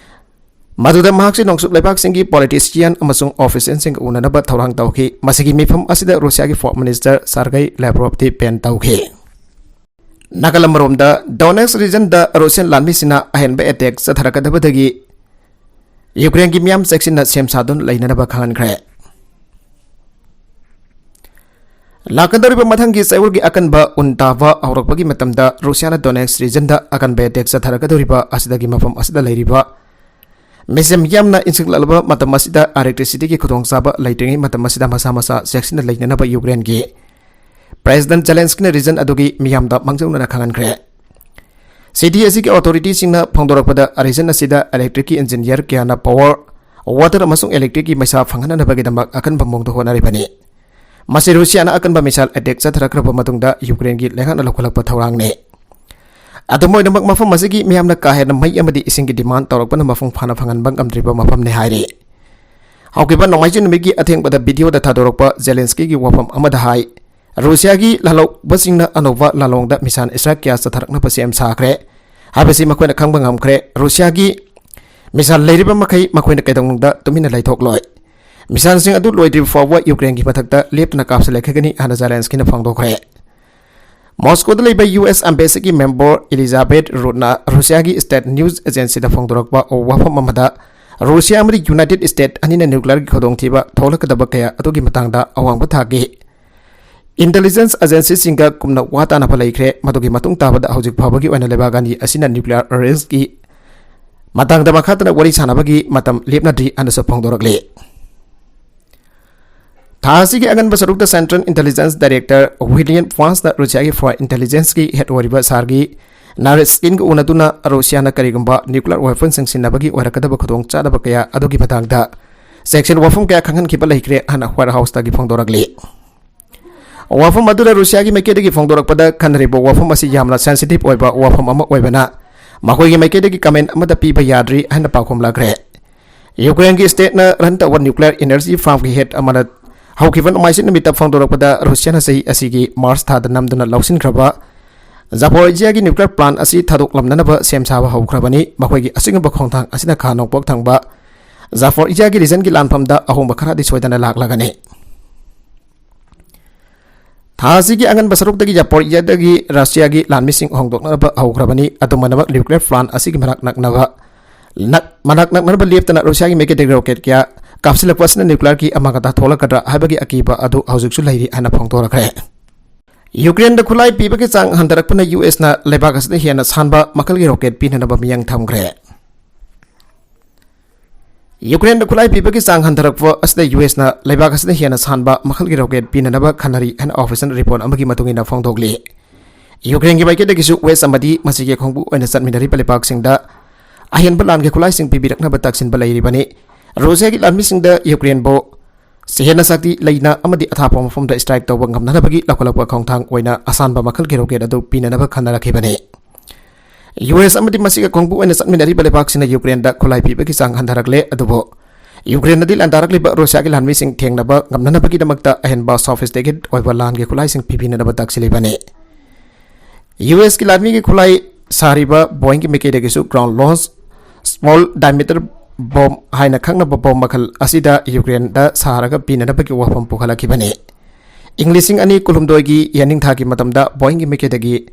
ꯃꯗꯨꯗ ꯃꯍꯥꯛꯁꯤ ꯅꯣꯡꯆꯨꯞ ꯂꯩꯕꯥꯛꯁꯤꯡꯒꯤ ꯄꯣꯂꯤꯇꯤꯁꯤꯌꯥꯟ ꯑꯃꯁꯨꯡ ꯑꯣꯐꯤꯁꯤꯌꯦꯜꯁꯤꯡꯒ ꯎꯅꯅꯕ ꯊꯧꯔꯥꯡ ꯇꯧꯈꯤ꯫ ꯃꯁꯤꯒꯤ ꯃꯤꯐꯝ ꯑꯁꯤꯗ ꯔꯨꯁꯤꯌꯥꯒꯤ ꯐꯣꯔꯦꯟ ꯃꯤꯅꯤꯁꯇꯔ ꯁꯥꯔꯒꯩ ꯂꯦꯕ꯭ꯔꯣꯞꯇꯤ ꯄꯦꯟ ꯇꯧꯈꯤ꯫ ꯅꯥꯀꯜ ꯑꯃꯔꯣꯝꯗ, ꯗꯣꯅꯦꯠꯁ ꯔꯤꯖꯟꯗ ꯔꯨꯁꯤꯌꯟ ꯂꯥꯟꯃꯤꯁꯤꯡꯅ ꯑꯍꯦꯟꯕ ꯑꯦꯇꯦꯛ ꯆꯠꯊꯔꯛꯀꯗꯕꯗꯒꯤ ꯌꯨꯀ꯭ꯔꯦꯟꯒꯤ ꯃꯤꯌꯥꯝ ꯆꯦꯛꯁꯤꯟꯅ ꯁꯦꯝ ꯁꯥꯗꯨꯅ ꯂꯩꯅꯅꯕ ꯈꯪꯍꯟꯈ꯭ꯔꯦ꯫ ꯂꯥꯛꯀꯗꯧꯔꯤꯕ ꯃꯊꯪꯒꯤ ꯆꯌꯣꯜꯒꯤ ꯑꯀꯟꯕ ꯎꯟ ꯇꯥꯕ ꯍꯧꯔꯛꯄꯒꯤ ꯃꯇꯝꯗ ꯔꯨꯁꯤꯌꯥꯅ ꯗꯣꯅꯦꯠꯁ ꯔꯤꯖꯟꯗ ꯑꯀꯟꯕ ꯑꯦꯇꯦꯛ ꯆꯠꯊꯔꯛꯀꯗꯧꯔꯤꯕ ꯑꯁꯤꯗꯒꯤ ꯃꯐꯝ ꯑꯁꯤꯗ ꯂꯩꯔꯤꯕ ꯃꯤꯁꯦꯝ ꯌꯥꯝꯅ ꯏꯟꯁꯤꯜꯂꯛꯂꯕ ꯃꯇꯝ ꯑꯁꯤꯗ ꯏꯂꯦꯛꯇ꯭ꯔꯤꯁꯤꯇꯤꯒꯤ ꯈꯨꯗꯣꯡꯆꯥꯕ ꯂꯩꯇ꯭ꯔꯤꯉꯩ ꯃꯇꯝ ꯑꯁꯤꯗ ꯃꯁꯥ ꯃꯁꯥ ꯆꯦꯛꯁꯤꯟꯅ ꯂꯩꯅꯅꯕ ꯌꯨꯀ꯭ꯔꯦꯟꯒꯤ ꯄ꯭ꯔꯦꯁꯤꯗꯦꯟꯠ ꯖꯦꯂꯦꯟꯁꯀꯤꯅ ꯔꯤꯖꯟ ꯑꯗꯨꯒꯤ ꯃꯤꯌꯥꯝꯗ ꯃꯥꯡꯖꯧꯅꯅ ꯈꯪꯍꯟꯈ꯭ꯔꯦ꯫ ꯁꯤꯇꯤ ꯑꯁꯤꯒꯤ ꯑꯣꯊꯣꯔꯤꯇꯤꯁꯤꯡꯅ ꯐꯣꯡꯗꯣꯔꯛꯄꯗ, ꯔꯤꯖꯟ ꯑꯁꯤꯗ ꯏꯂꯦꯛꯇ꯭ꯔꯤꯛꯀꯤ ꯏꯟꯖꯤꯅꯤꯌꯔ ꯀꯌꯥꯅ ꯄꯥꯋꯔ, ꯋꯥꯇꯔ ꯑꯃꯁꯨꯡ ꯏꯂꯦꯛꯇ꯭ꯔꯤꯛꯀꯤ ꯃꯩꯁꯥ ꯐꯪꯍꯟꯅꯅꯕꯒꯤꯗꯃꯛ ꯑꯀꯟꯕ ꯃꯑꯣꯡꯗ ꯍꯣꯠꯅꯔꯤꯕꯅꯤ꯫ ꯃꯁꯤ ꯔꯨꯁꯤꯌꯥꯅ ꯑꯀꯟꯕ ꯃꯤꯁꯥꯏꯜ ꯑꯦꯇꯦꯛ ꯆꯠꯊꯔꯛꯈ꯭ꯔꯕ ꯃꯇꯨꯡꯗ ꯌꯨꯀ꯭ꯔꯦꯟꯒꯤ ꯂꯩꯉꯥꯛꯅ ꯂꯧꯈꯠꯂꯛꯄ ꯊꯧꯔꯥꯡꯅꯤ꯫ ꯑꯗꯨꯝ ꯑꯣꯏꯅꯃꯛ, ꯃꯐꯝ ꯑꯁꯤꯒꯤ ꯃꯤꯌꯥꯝꯅ ꯀꯥ ꯍꯦꯟꯅ ꯃꯩ ꯑꯃꯗꯤ ꯏꯁꯤꯡꯒꯤ ꯗꯤꯃꯥꯟ ꯇꯧꯔꯛꯄꯅ ꯃꯄꯨꯡ ꯐꯥꯅ ꯐꯪꯍꯟꯕ ꯉꯝꯗ꯭ꯔꯤꯕ ꯃꯐꯝꯅꯤ ꯍꯥꯏꯔꯤ꯫ ꯍꯧꯈꯤꯕ ꯅꯣꯡꯃꯥꯏꯖꯤꯡ ꯅꯨꯃꯤꯠꯀꯤ ꯑꯊꯦꯡꯕꯗ ꯚꯤꯗꯤꯑꯣꯗ ꯊꯥꯗꯣꯔꯛꯄ ꯖꯦꯂꯦꯟꯁꯀꯤꯒꯤ ꯋꯥꯐꯝ ꯑꯃꯗ ꯍꯥꯏ, ꯔꯨꯁꯤꯌꯥꯒꯤ ꯂꯥꯜꯍꯧꯕꯁꯤꯡꯅ ꯑꯅꯧꯕ ꯂꯥꯂꯣꯡꯗ ꯃꯤꯁꯥꯏꯜ ꯁ꯭ꯇ꯭ꯔꯥꯏꯛ ꯀꯌꯥ ꯆꯠꯊꯔꯛꯅꯕ ꯁꯦꯝ ꯁꯥꯈ꯭ꯔꯦ ꯍꯥꯏꯕꯁꯤ ꯃꯈꯣꯏꯅ ꯈꯪꯕ ꯉꯝꯈ꯭ꯔꯦ꯫ ꯔꯨꯁꯤꯌꯥꯒꯤ ꯃꯤꯁꯥꯏꯜ ꯂꯩꯔꯤꯕ ꯃꯈꯩ ꯃꯈꯣꯏꯅ ꯀꯩꯗꯧꯅꯨꯡꯗ ꯇꯨꯃꯤꯟꯅ ꯂꯩꯊꯣꯛꯂꯣꯏ꯫ ꯃꯤꯁꯥꯏꯜꯁꯤꯡ ꯑꯗꯨ ꯂꯣꯏꯗ꯭ꯔꯤꯕ ꯐꯥꯎꯕ ꯌꯨꯀ꯭ꯔꯦꯟꯒꯤ ꯃꯊꯛꯇ ꯂꯦꯞꯇꯅ ꯀꯥꯞꯁꯤꯜꯂꯛꯈꯤꯒꯅꯤ ꯍꯥꯏꯅ ꯖꯦꯂꯦꯟꯁꯀꯤꯅ ꯐꯣꯡꯗꯣꯛꯈ꯭ꯔꯦ꯫ ꯃꯣꯁꯀꯣꯗ ꯂꯩꯕ ꯌꯨ ꯑꯦꯁ ꯑꯦꯝꯕꯦꯁꯤꯒꯤ ꯃꯦꯝꯕꯔ ꯏꯂꯤꯖꯥꯕꯦꯠ ꯔꯨꯠꯅ ꯔꯨꯁꯤꯌꯥꯒꯤ ꯁ꯭ꯇꯦꯠ ꯅ꯭ꯌꯨꯁ ꯑꯦꯖꯦꯟꯁꯤꯗ ꯐꯣꯡꯗꯣꯔꯛꯄ ꯋꯥꯐꯝ ꯑꯃꯗ, ꯔꯨꯁꯤꯌꯥ ꯑꯃꯗꯤ ꯌꯨꯅꯥꯏꯇꯦꯗ ꯁ꯭ꯇꯦꯠ ꯑꯅꯤꯅ ꯅ꯭ꯌꯨꯀ꯭ꯂꯤꯌꯔꯒꯤ ꯈꯨꯗꯣꯡꯊꯤꯕ ꯊꯣꯛꯂꯛꯀꯗꯕ ꯀꯌꯥ ꯑꯗꯨꯒꯤ ꯃꯇꯥꯡꯗ ꯑꯋꯥꯡꯕ ꯊꯥꯛꯀꯤ ꯏꯟꯇꯦꯂꯤꯖꯦꯟꯁ ꯑꯦꯖꯦꯟꯁꯤꯁꯤꯡꯒ ꯀꯨꯞꯅ ꯋꯥ ꯇꯥꯅꯕ ꯂꯩꯈ꯭ꯔꯦ꯫ ꯃꯗꯨꯒꯤ ꯃꯇꯨꯡ ꯇꯥꯕꯗ ꯍꯧꯖꯤꯛ ꯐꯥꯎꯕꯒꯤ ꯑꯣꯏꯅ ꯂꯩꯕꯥꯛ ꯑꯅꯤ ꯑꯁꯤꯅ ꯅ꯭ꯌꯨꯀ꯭ꯂꯤꯌꯔ ꯔꯤꯁꯛꯀꯤ ꯃꯇꯥꯡꯗ ꯃꯈꯥ ꯇꯥꯅ ꯋꯥꯔꯤ ꯁꯥꯅꯕꯒꯤ ꯃꯇꯝ ꯂꯦꯞꯅꯗ꯭ꯔꯤ ꯍꯥꯏꯅꯁꯨ ꯐꯣꯡꯗꯣꯔꯛꯂꯤ꯫ ꯊꯥ ꯑꯁꯤꯒꯤ ꯑꯉꯟꯕ ꯁꯔꯨꯛꯇ ꯁꯦꯟꯇ꯭ꯔꯦꯜ ꯏꯟꯇꯦꯂꯤꯖꯦꯟꯁ ꯗꯥꯏꯔꯦꯛꯇꯔ ꯋꯤꯂꯤꯌꯝ ꯐ꯭ꯔꯥꯟꯁꯅ ꯔꯨꯁꯤꯌꯥꯒꯤ ꯐꯣꯔꯦꯟ ꯏꯟꯇꯦꯂꯤꯖꯦꯟꯁꯀꯤ ꯍꯦꯗ ꯑꯣꯏꯔꯤꯕ ꯁꯥꯔꯒꯤ ꯅꯥꯔꯤꯁꯀꯤꯟꯒ ꯎꯅꯗꯨꯅ ꯔꯨꯁꯤꯌꯥꯅ ꯀꯔꯤꯒꯨꯝꯕ ꯅ꯭ꯌꯨꯀ꯭ꯂꯤꯌꯔ ꯋꯦꯄꯟꯁꯤꯡ ꯁꯤꯖꯤꯟꯅꯕꯒꯤ ꯑꯣꯏꯔꯛꯀꯗꯕ ꯈꯨꯗꯣꯡꯆꯥꯗꯕ ꯀꯌꯥ ꯑꯗꯨꯒꯤ ꯃꯇꯥꯡꯗ ꯆꯦꯛꯁꯤꯟ ꯋꯥꯐꯝ ꯀꯌꯥ ꯈꯪꯍꯟꯈꯤꯕ ꯂꯩꯈ꯭ꯔꯦ ꯍꯥꯏꯅ ꯋꯥꯏꯠ ꯍꯥꯎꯁꯇꯒꯤ ꯐꯣꯡꯗꯣꯔꯛꯂꯤ꯫ ꯋꯥꯐꯝ ꯑꯗꯨꯗ ꯔꯨꯁꯤꯌꯥꯒꯤ ꯃꯥꯏꯀꯩꯗꯒꯤ ꯐꯣꯡꯗꯣꯔꯛꯄꯗ ꯈꯟꯅꯔꯤꯕ ꯋꯥꯐꯝ ꯑꯁꯤ ꯌꯥꯝꯅ sensitive ꯑꯣꯏꯕ ꯋꯥꯐꯝ ꯑꯃ ꯑꯣꯏꯕꯅ ꯃꯈꯣꯏꯒꯤ ꯃꯥꯏꯀꯩꯗꯒꯤ comment ꯑꯃꯠꯇ ꯄꯤꯕ ꯌꯥꯗ꯭ꯔꯤ ꯍꯥꯏꯅ ꯄꯥꯎꯈꯨꯝ ꯂꯥꯛꯈ꯭ꯔꯦ꯫ ꯌꯨꯀ꯭ꯔꯦꯟꯒꯤ stateꯅ run ꯇꯧꯕ nuclear energy farmꯒꯤ head ꯑꯃꯅ ꯍꯧꯈꯤꯕ ꯅꯣꯡꯃꯥꯏꯖꯤꯡ ꯅꯨꯃꯤꯠꯇ ꯐꯣꯡꯗꯣꯔꯛꯄꯗ ꯔꯨꯁꯤꯌꯥꯅ ꯆꯍꯤ ꯑꯁꯤꯒꯤ March ꯊꯥꯗ ꯅꯝꯗꯨꯅ ꯂꯧꯁꯤꯟꯈ꯭ꯔꯕ Zaporizhiaꯒꯤ nuclear plant ꯑꯁꯤ ꯊꯥꯗꯣꯛꯂꯝꯅꯅꯕ ꯁꯦꯝ ꯁꯥꯕ ꯍꯧꯈ꯭ꯔꯕꯅꯤ꯫ ꯃꯈꯣꯏꯒꯤ ꯑꯁꯤꯒꯨꯝꯕ ꯈꯣꯡꯊꯥꯡ ꯑꯁꯤꯅ ꯈꯥ ꯅꯣꯡꯄꯣꯛ ꯊꯪꯕ Zaporizhiaꯒꯤ regionꯒꯤ ꯂꯥꯟꯐꯝꯗ ꯑꯍꯣꯡꯕ ꯈꯔꯗꯤ ꯁꯣꯏꯗꯅ ꯂꯥꯛꯂꯒꯅꯤ꯫ ꯊꯥ ꯑꯁꯤꯒꯤ ꯑꯉꯟꯕ ꯁꯔꯨꯛꯇꯒꯤ Zaporizhiaꯗꯒꯤ ꯔꯨꯁꯤꯌꯥꯒꯤ ꯂꯥꯟꯃꯤꯁꯤꯡ ꯍꯣꯡꯗꯣꯛꯅꯕ ꯍꯧꯈ꯭ꯔꯕꯅꯤ꯫ ꯑꯗꯨꯝ ꯑꯣꯏꯅꯃꯛ nuclear plant ꯑꯁꯤꯒꯤ ꯃꯅꯥꯛ ꯅꯛꯅꯕ ꯅꯛ-, ꯃꯅꯥꯛ ꯅꯛꯅꯕ ꯂꯦꯞꯇꯅ ꯔꯨꯁꯤꯌꯥꯒꯤ ꯃꯥꯏꯀꯩꯗꯒꯤ rocket ꯀꯌꯥ ꯀꯥꯞꯁꯤꯜꯂꯛꯄ ꯑꯁꯤꯅ nuclearꯒꯤ ꯑꯃꯥꯡ ꯑꯇꯥ ꯊꯣꯛꯂꯛꯀꯗ꯭ꯔꯥ ꯍꯥꯏꯕꯒꯤ ꯑꯀꯤꯕ ꯑꯗꯨ ꯍꯧꯖꯤꯛꯁꯨ ꯂꯩꯔꯤ ꯍꯥꯏꯅ ꯐꯣꯡꯗꯣꯔꯛꯈ꯭ꯔꯦ꯫ ꯌꯨꯀ꯭ꯔꯦꯟꯗ ꯈꯨꯠꯂꯥꯏ ꯄꯤꯕꯒꯤ ꯆꯥꯡ ꯍꯟꯊꯔꯛꯄꯅ ꯌꯨ ꯑꯦꯁꯅ ꯂꯩꯕꯥꯛ ꯑꯁꯤꯗ ꯍꯦꯟꯅ ꯁꯥꯟꯕ ꯃꯈꯜꯒꯤ rocket ꯄꯤꯅꯅꯕ ꯃꯤꯠꯌꯦꯡ ꯊꯝꯈ꯭ꯔꯦ꯫ ꯌꯨꯀ꯭ꯔꯦꯟꯗ ꯈꯨꯠꯂꯥꯏ ꯄꯤꯕꯒꯤ ꯆꯥꯡ ꯍꯟꯊꯔꯛꯄ ꯑꯁꯤꯗ ꯌꯨ ꯑꯦꯁꯅ ꯂꯩꯕꯥꯛ ꯑꯁꯤꯗ ꯍꯦꯟꯅ ꯁꯥꯟꯕ ꯃꯈꯜꯒꯤ rocket ꯄꯤꯅꯅꯕ ꯈꯟꯅꯔꯤ ꯍꯥꯏꯅ official report ꯑꯃꯒꯤ ꯃꯇꯨꯡ ꯏꯟꯅ ꯐꯣꯡꯗꯣꯛꯂꯤ꯫ ꯌꯨꯀ꯭ꯔꯦꯟꯒꯤ ꯃꯥꯏꯀꯩꯗꯒꯤꯁꯨ ꯋꯦꯁ ꯑꯃꯗꯤ ꯃꯁꯤꯒꯤ ꯈꯣꯡꯕꯨ ꯑꯣꯏꯅ ꯆꯠꯃꯤꯟꯅꯔꯤꯕ ꯂꯩꯕꯥꯛꯁꯤꯡꯗ ꯑꯍꯦꯟꯕ ꯂꯥꯟꯒꯤ ꯈꯨꯠꯂꯥꯏꯁꯤꯡ ꯄꯤꯕꯤꯔꯛꯅꯕ ꯇꯛꯁꯤꯟꯕ ꯂꯩꯔꯤꯕꯅꯤ꯫ ꯔꯨꯁꯤꯌꯥꯒꯤ ꯂꯥꯟꯃꯤꯁꯤꯡꯗ ꯌꯨꯀ꯭ꯔꯦꯟꯕꯨ ꯍꯦꯟꯅ ꯁꯛꯇꯤ ꯂꯩꯅ ꯑꯃꯗꯤ ꯑꯊꯥꯞꯄ ꯃꯐꯝꯗ strike ꯇꯧꯕ ꯉꯝꯅꯅꯕꯒꯤ ꯂꯧꯈꯠꯂꯛꯄ ꯈꯣꯡꯊꯥꯡ ꯑꯣꯏꯅ ꯑꯁꯥꯟꯕ ꯃꯈꯜꯒꯤ rocket ꯑꯗꯨ ꯄꯤꯅꯅꯕ ꯈꯟꯅꯔꯛꯈꯤꯕꯅꯤ꯫ ꯌꯨ ꯑꯦꯁ ꯑꯃꯗꯤ ꯃꯁꯤꯒ ꯈꯣꯡꯕꯨ ꯑꯣꯏꯅ ꯆꯠꯃꯤꯟꯅꯔꯤꯕ ꯂꯩꯕꯥꯛꯁꯤꯡꯅ ꯌꯨꯀ꯭ꯔꯦꯟꯗ ꯈꯨꯠꯂꯥꯏ ꯄꯤꯕꯒꯤ ꯆꯥꯡ ꯍꯟꯊꯔꯛꯂꯦ, ꯑꯗꯨꯕꯨ ꯌꯨꯀ꯭ꯔꯦꯟꯅꯗꯤ ꯂꯥꯟꯗꯥꯔꯛꯂꯤꯕ ꯔꯨꯁꯤꯌꯥꯒꯤ ꯂꯥꯟꯃꯤꯁꯤꯡ ꯊꯦꯡꯅꯕ ꯉꯝꯅꯅꯕꯒꯤꯗꯃꯛꯇ ꯑꯍꯦꯟꯕ sophisticated ꯑꯣꯏꯕ ꯂꯥꯟꯒꯤ ꯈꯨꯠꯂꯥꯏꯁꯤꯡ ꯄꯤꯕꯤꯅꯅꯕ ꯇꯛꯁꯤꯜꯂꯤꯕꯅꯤ꯫ ꯌꯨ ꯑꯦꯁꯀꯤ ꯂꯥꯟꯃꯤꯒꯤ ꯈꯨꯠꯂꯥꯏ ꯁꯥꯔꯤꯕ ꯕꯣꯏꯡꯒꯤ ꯃꯥꯏꯀꯩꯗꯒꯤꯁꯨ ground launch small diameter bomb ꯍꯥꯏꯅ ꯈꯪꯅꯕ bomb ꯃꯈꯜ ꯑꯁꯤꯗ ꯌꯨꯀ꯭ꯔꯦꯟꯗ ꯁꯥꯔꯒ ꯄꯤꯅꯅꯕꯒꯤ ꯋꯥꯐꯝ ꯄꯨꯈꯠꯂꯛꯈꯤꯕꯅꯤ꯫ ꯏꯪ ꯂꯤꯁꯤꯡ ꯑꯅꯤ ꯀꯨꯟꯍꯨꯝꯗꯣꯏꯒꯤ ꯌꯦꯅꯤꯡꯊꯥꯒꯤ ꯃꯇꯝꯗ ꯕꯣꯏꯡꯒꯤ ꯃꯥꯏꯀꯩꯗꯒꯤ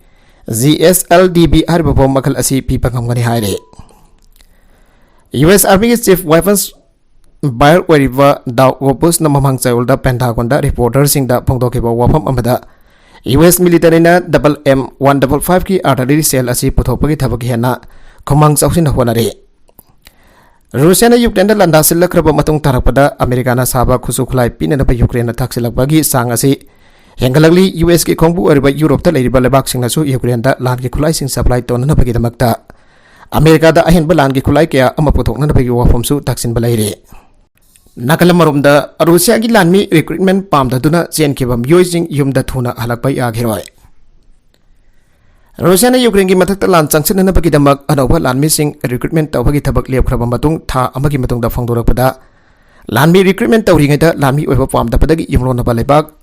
G S L D B ꯍꯥꯏꯔꯤꯕ bomb ꯃꯈꯜ ꯑꯁꯤ ꯄꯤꯕ ꯉꯝꯒꯅꯤ ꯍꯥꯏꯔꯤ꯫ ꯌꯨ ꯑꯦꯁ Armyꯒꯤ chief weapons buyer ꯑꯣꯏꯔꯤꯕ ꯗꯥꯎ ꯒꯣꯕꯨꯁꯅ ꯃꯃꯥꯡ ꯆꯌꯣꯜꯗ ꯄꯦꯟꯇꯥꯒꯣꯟꯗ reporterꯁꯤꯡꯗ ꯐꯣꯡꯗꯣꯛꯈꯤꯕ ꯋꯥꯐꯝ ꯑꯃꯗ, ꯌꯨ ꯑꯦꯁ militaryꯅ double M one double fiveꯀꯤ artillery shell ꯑꯁꯤ ꯄꯨꯊꯣꯛꯄꯒꯤ ꯊꯕꯛ ꯍꯦꯟꯅ ꯈꯨꯃꯥꯡ ꯆꯥꯎꯁꯤꯟꯅ ꯍꯣꯠꯅꯔꯤ꯫ ꯔꯨꯁꯤꯌꯥꯅ ꯌꯨꯀ꯭ꯔꯦꯟꯗ ꯂꯥꯟꯗꯥ ꯁꯤꯜꯂꯛꯈ꯭ꯔꯕ ꯃꯇꯨꯡ ꯇꯥꯔꯛꯄꯗ ꯑꯃꯦꯔꯤꯀꯥꯅ ꯁꯥꯕ ꯈꯨꯠꯁꯨ ꯈꯨꯠꯂꯥꯏ ꯄꯤꯅꯅꯕ ꯌꯨꯀ꯭ꯔꯦꯟꯅ ꯊꯥꯛꯆꯤꯜꯂꯛꯄꯒꯤ ꯆꯥꯡ ꯑꯁꯤ ꯍꯦꯟꯒꯠꯂꯛꯂꯤ꯫ ꯌꯨ ꯑꯦꯁꯀꯤ ꯈꯣꯡꯕꯨ ꯑꯣꯏꯔꯤꯕ ꯌꯨꯔꯣꯞꯇ ꯂꯩꯔꯤꯕ ꯂꯩꯕꯥꯛꯁꯤꯡꯅꯁꯨ ꯌꯨꯀ꯭ꯔꯦꯟꯗ ꯂꯥꯟꯒꯤ ꯈꯨꯠꯂꯥꯏꯁꯤꯡ supply ꯇꯧꯅꯅꯕꯒꯤꯗꯃꯛꯇ ꯑꯃꯦꯔꯤꯀꯥꯗ ꯑꯍꯦꯟꯕ ꯂꯥꯟꯒꯤ ꯈꯨꯠꯂꯥꯏ ꯀꯌꯥ ꯑꯃ ꯄꯨꯊꯣꯛꯅꯅꯕꯒꯤ ꯋꯥꯐꯝꯁꯨ ꯇꯥꯛꯁꯤꯟꯕ ꯂꯩꯔꯤ꯫ ꯅꯥꯀꯜ ꯑꯃꯔꯣꯝꯗ, ꯔꯨꯁꯤꯌꯥꯒꯤ ꯂꯥꯟꯃꯤ ꯔꯤꯀ꯭ꯔꯨꯠꯃꯦꯟ ꯄꯥꯝꯗꯗꯨꯅ ꯆꯦꯟꯈꯤꯕ ꯃꯤꯑꯣꯏꯁꯤꯡ ꯌꯨꯝꯗ ꯊꯨꯅ ꯍꯜꯂꯛꯄ ꯌꯥꯈꯤꯔꯣꯏ꯫ ꯔꯨꯁꯤꯌꯥꯅ ꯌꯨꯀ꯭ꯔꯦꯟꯒꯤ ꯃꯊꯛꯇ ꯂꯥꯟ ꯆꯪꯁꯤꯟꯅꯅꯕꯒꯤꯗꯃꯛ ꯑꯅꯧꯕ ꯂꯥꯟꯃꯤꯁꯤꯡ ꯔꯤꯀ꯭ꯔꯨꯠꯃꯦꯟ ꯇꯧꯕꯒꯤ ꯊꯕꯛ ꯂꯦꯞꯈ꯭ꯔꯕ ꯃꯇꯨꯡ ꯊꯥ ꯑꯃꯒꯤ ꯃꯇꯨꯡꯗ ꯐꯣꯡꯗꯣꯔꯛꯄꯗ, ꯂꯥꯟꯃꯤ ꯔꯤꯀ꯭ꯔꯨꯠꯃꯦꯟ ꯇꯧꯔꯤꯉꯩꯗ ꯂꯥꯟꯃꯤ ꯑꯣꯏꯕ ꯄꯥꯝꯗꯕꯗꯒꯤ ꯌꯨꯝꯂꯣꯟꯅꯕ ꯂꯩꯕꯥꯛ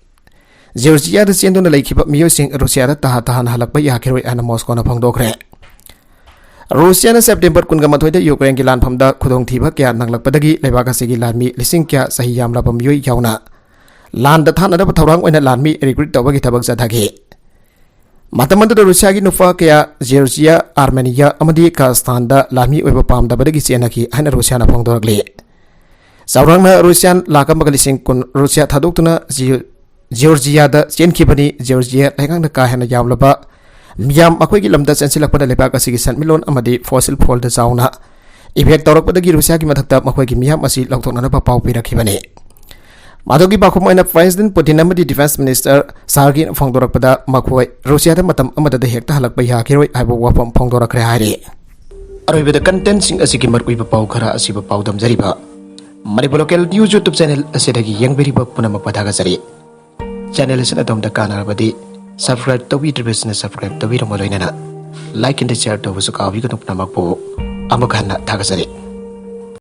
ꯖꯣꯔꯖꯤꯌꯥꯗ ꯆꯦꯟꯗꯨꯅ ꯂꯩꯈꯤꯕ ꯃꯤꯑꯣꯏꯁꯤꯡ ꯔꯨꯁꯤꯌꯥꯗ ꯇꯍꯥ ꯇꯍꯥꯅ ꯍꯜꯂꯛꯄ ꯌꯥꯈꯤꯔꯣꯏ ꯍꯥꯏꯅ ꯃꯣꯁꯀꯣꯅ ꯐꯣꯡꯗꯣꯛꯈ꯭ꯔꯦ꯫ ꯔꯨꯁꯤꯌꯥꯅ ꯁꯦꯞꯇꯦꯝꯕꯔ ꯀꯨꯟꯒ ꯃꯥꯊꯣꯏꯗ ꯌꯨꯀ꯭ꯔꯦꯟꯒꯤ ꯂꯥꯟꯐꯝꯗ ꯈꯨꯗꯣꯡꯊꯤꯕ ꯀꯌꯥ ꯅꯪꯂꯛꯄꯗꯒꯤ ꯂꯩꯕꯥꯛ ꯑꯁꯤꯒꯤ ꯂꯥꯟꯃꯤ ꯂꯤꯁꯤꯡ ꯀꯌꯥ ꯆꯍꯤ ꯌꯥꯝꯂꯕ ꯃꯤꯑꯣꯏ ꯌꯥꯎꯅ ꯂꯥꯟꯗ ꯊꯥꯅꯅꯕ ꯊꯧꯔꯥꯡ ꯑꯣꯏꯅ ꯂꯥꯟꯃꯤ ꯔꯤꯀ꯭ꯔꯨꯠ ꯇꯧꯕꯒꯤ ꯊꯕꯛ ꯆꯠꯊꯈꯤ꯫ ꯃꯇꯝ ꯑꯗꯨꯗ ꯔꯨꯁꯤꯌꯥꯒꯤ ꯅꯨꯄꯥ ꯀꯌꯥ ꯖꯣꯔꯖꯤꯌꯥ, ꯑꯥꯔꯃꯦꯅꯤꯌꯥ ꯑꯃꯗꯤ ꯀꯥꯖꯥꯈꯁꯇꯥꯟꯗ ꯂꯥꯟꯃꯤ ꯑꯣꯏꯕ ꯄꯥꯝꯗꯕꯗꯒꯤ ꯆꯦꯟꯅꯈꯤ ꯍꯥꯏꯅ ꯔꯨꯁꯤꯌꯥꯅ ꯐꯣꯡꯗꯣꯔꯛꯂꯤ꯫ ꯆꯥꯎꯔꯥꯛꯅ ꯔꯨꯁꯤꯌꯥꯟ ꯂꯥꯈ ꯑꯃꯒ ꯂꯤꯁꯤꯡ ꯀꯨꯟ ꯔꯨꯁꯤꯌꯥ ꯊꯥꯗꯣꯛꯇꯨꯅ ꯖꯤꯑꯣ-, ꯖꯤꯑꯣꯔꯖꯤꯌꯥꯗ ꯆꯦꯟꯈꯤꯕꯅꯤ꯫ ꯖꯤꯑꯣꯔꯖꯤꯌꯥ ꯂꯩꯉꯥꯛꯅ ꯀꯥ ꯍꯦꯟꯅ ꯌꯥꯝꯂꯕ ꯃꯤꯌꯥꯝ ꯃꯈꯣꯏꯒꯤ ꯂꯝꯗ ꯆꯦꯟꯁꯤꯜꯂꯛꯄꯅ ꯂꯩꯕꯥꯛ ꯑꯁꯤꯒꯤ ꯁꯦꯟꯃꯤꯠꯂꯣꯟ ꯑꯃꯗꯤ ꯐꯣꯁꯤꯜ ꯐꯨꯑꯦꯜꯗ ꯆꯥꯎꯅ ꯏꯐꯦꯛ ꯇꯧꯔꯛꯄꯗꯒꯤ ꯔꯨꯁꯤꯌꯥꯒꯤ ꯃꯊꯛꯇ ꯃꯈꯣꯏꯒꯤ ꯃꯤꯌꯥꯝ ꯑꯁꯤ ꯂꯧꯊꯣꯛꯅꯅꯕ ꯄꯥꯎ ꯄꯤꯔꯛꯈꯤꯕꯅꯤ꯫ ꯃꯗꯨꯒꯤ ꯄꯥꯎꯈꯨꯝ ꯑꯣꯏꯅ ꯄ꯭ꯔꯦꯁꯤꯗꯦꯟꯠ ꯄꯨꯇꯤꯟ ꯑꯃꯗꯤ ꯗꯤꯐꯦꯟꯁ ꯃꯤꯅꯤꯁꯇꯔ ꯁꯥꯔꯒꯤꯅ ꯐꯣꯡꯗꯣꯔꯛꯄꯗ ꯃꯈꯣꯏ ꯔꯨꯁꯤꯌꯥꯗ ꯃꯇꯝ ꯑꯃꯗꯗ ꯍꯦꯛꯇ ꯍꯜꯂꯛꯄ ꯌꯥꯈꯤꯔꯣꯏ ꯍꯥꯏꯕ ꯋꯥꯐꯝ ꯐꯣꯡꯗꯣꯔꯛꯈ꯭ꯔꯦ ꯍꯥꯏꯔꯤ꯫ ꯑꯔꯣꯏꯕꯗ ꯀꯟꯇꯦꯟꯠꯁꯤꯡ ꯑꯁꯤꯒꯤ ꯃꯔꯨꯑꯣꯏꯕ ꯄꯥꯎ ꯈꯔ ꯑꯁꯤꯕꯨ ꯄꯥꯎꯗꯝꯖꯔꯤꯕ Manipur local news YouTube channel ꯑꯁꯤꯗꯒꯤ ꯌꯦꯡꯕꯤꯔꯤꯕ ꯄꯨꯝꯅꯃꯛꯄꯨ ꯊꯥꯒꯠꯆꯔꯤ꯫ ꯆꯦꯅꯦꯜ ꯑꯁꯤꯅ ꯑꯗꯣꯝꯗ ꯀꯥꯟꯅꯔꯕꯗꯤ ꯁꯕꯁꯀ꯭ꯔꯥꯏꯕ ꯇꯧꯕꯤꯗ꯭ꯔꯤꯕꯁꯤꯡꯅ ꯁꯕꯁꯀ꯭ꯔꯥꯏꯕ ꯇꯧꯕꯤꯔꯝꯕ ꯂꯣꯏꯅꯅ ꯂꯥꯏꯛ ꯑꯃꯗꯤ ꯁꯤꯌꯥꯔ ꯇꯧꯕꯁꯨ ꯀꯥꯎꯕꯤꯒꯅꯨ꯫ ꯄꯨꯝꯅꯃꯛꯄꯨ ꯑꯃꯨꯛ ꯍꯟꯅ ꯊꯥꯒꯠꯆꯔꯤ꯫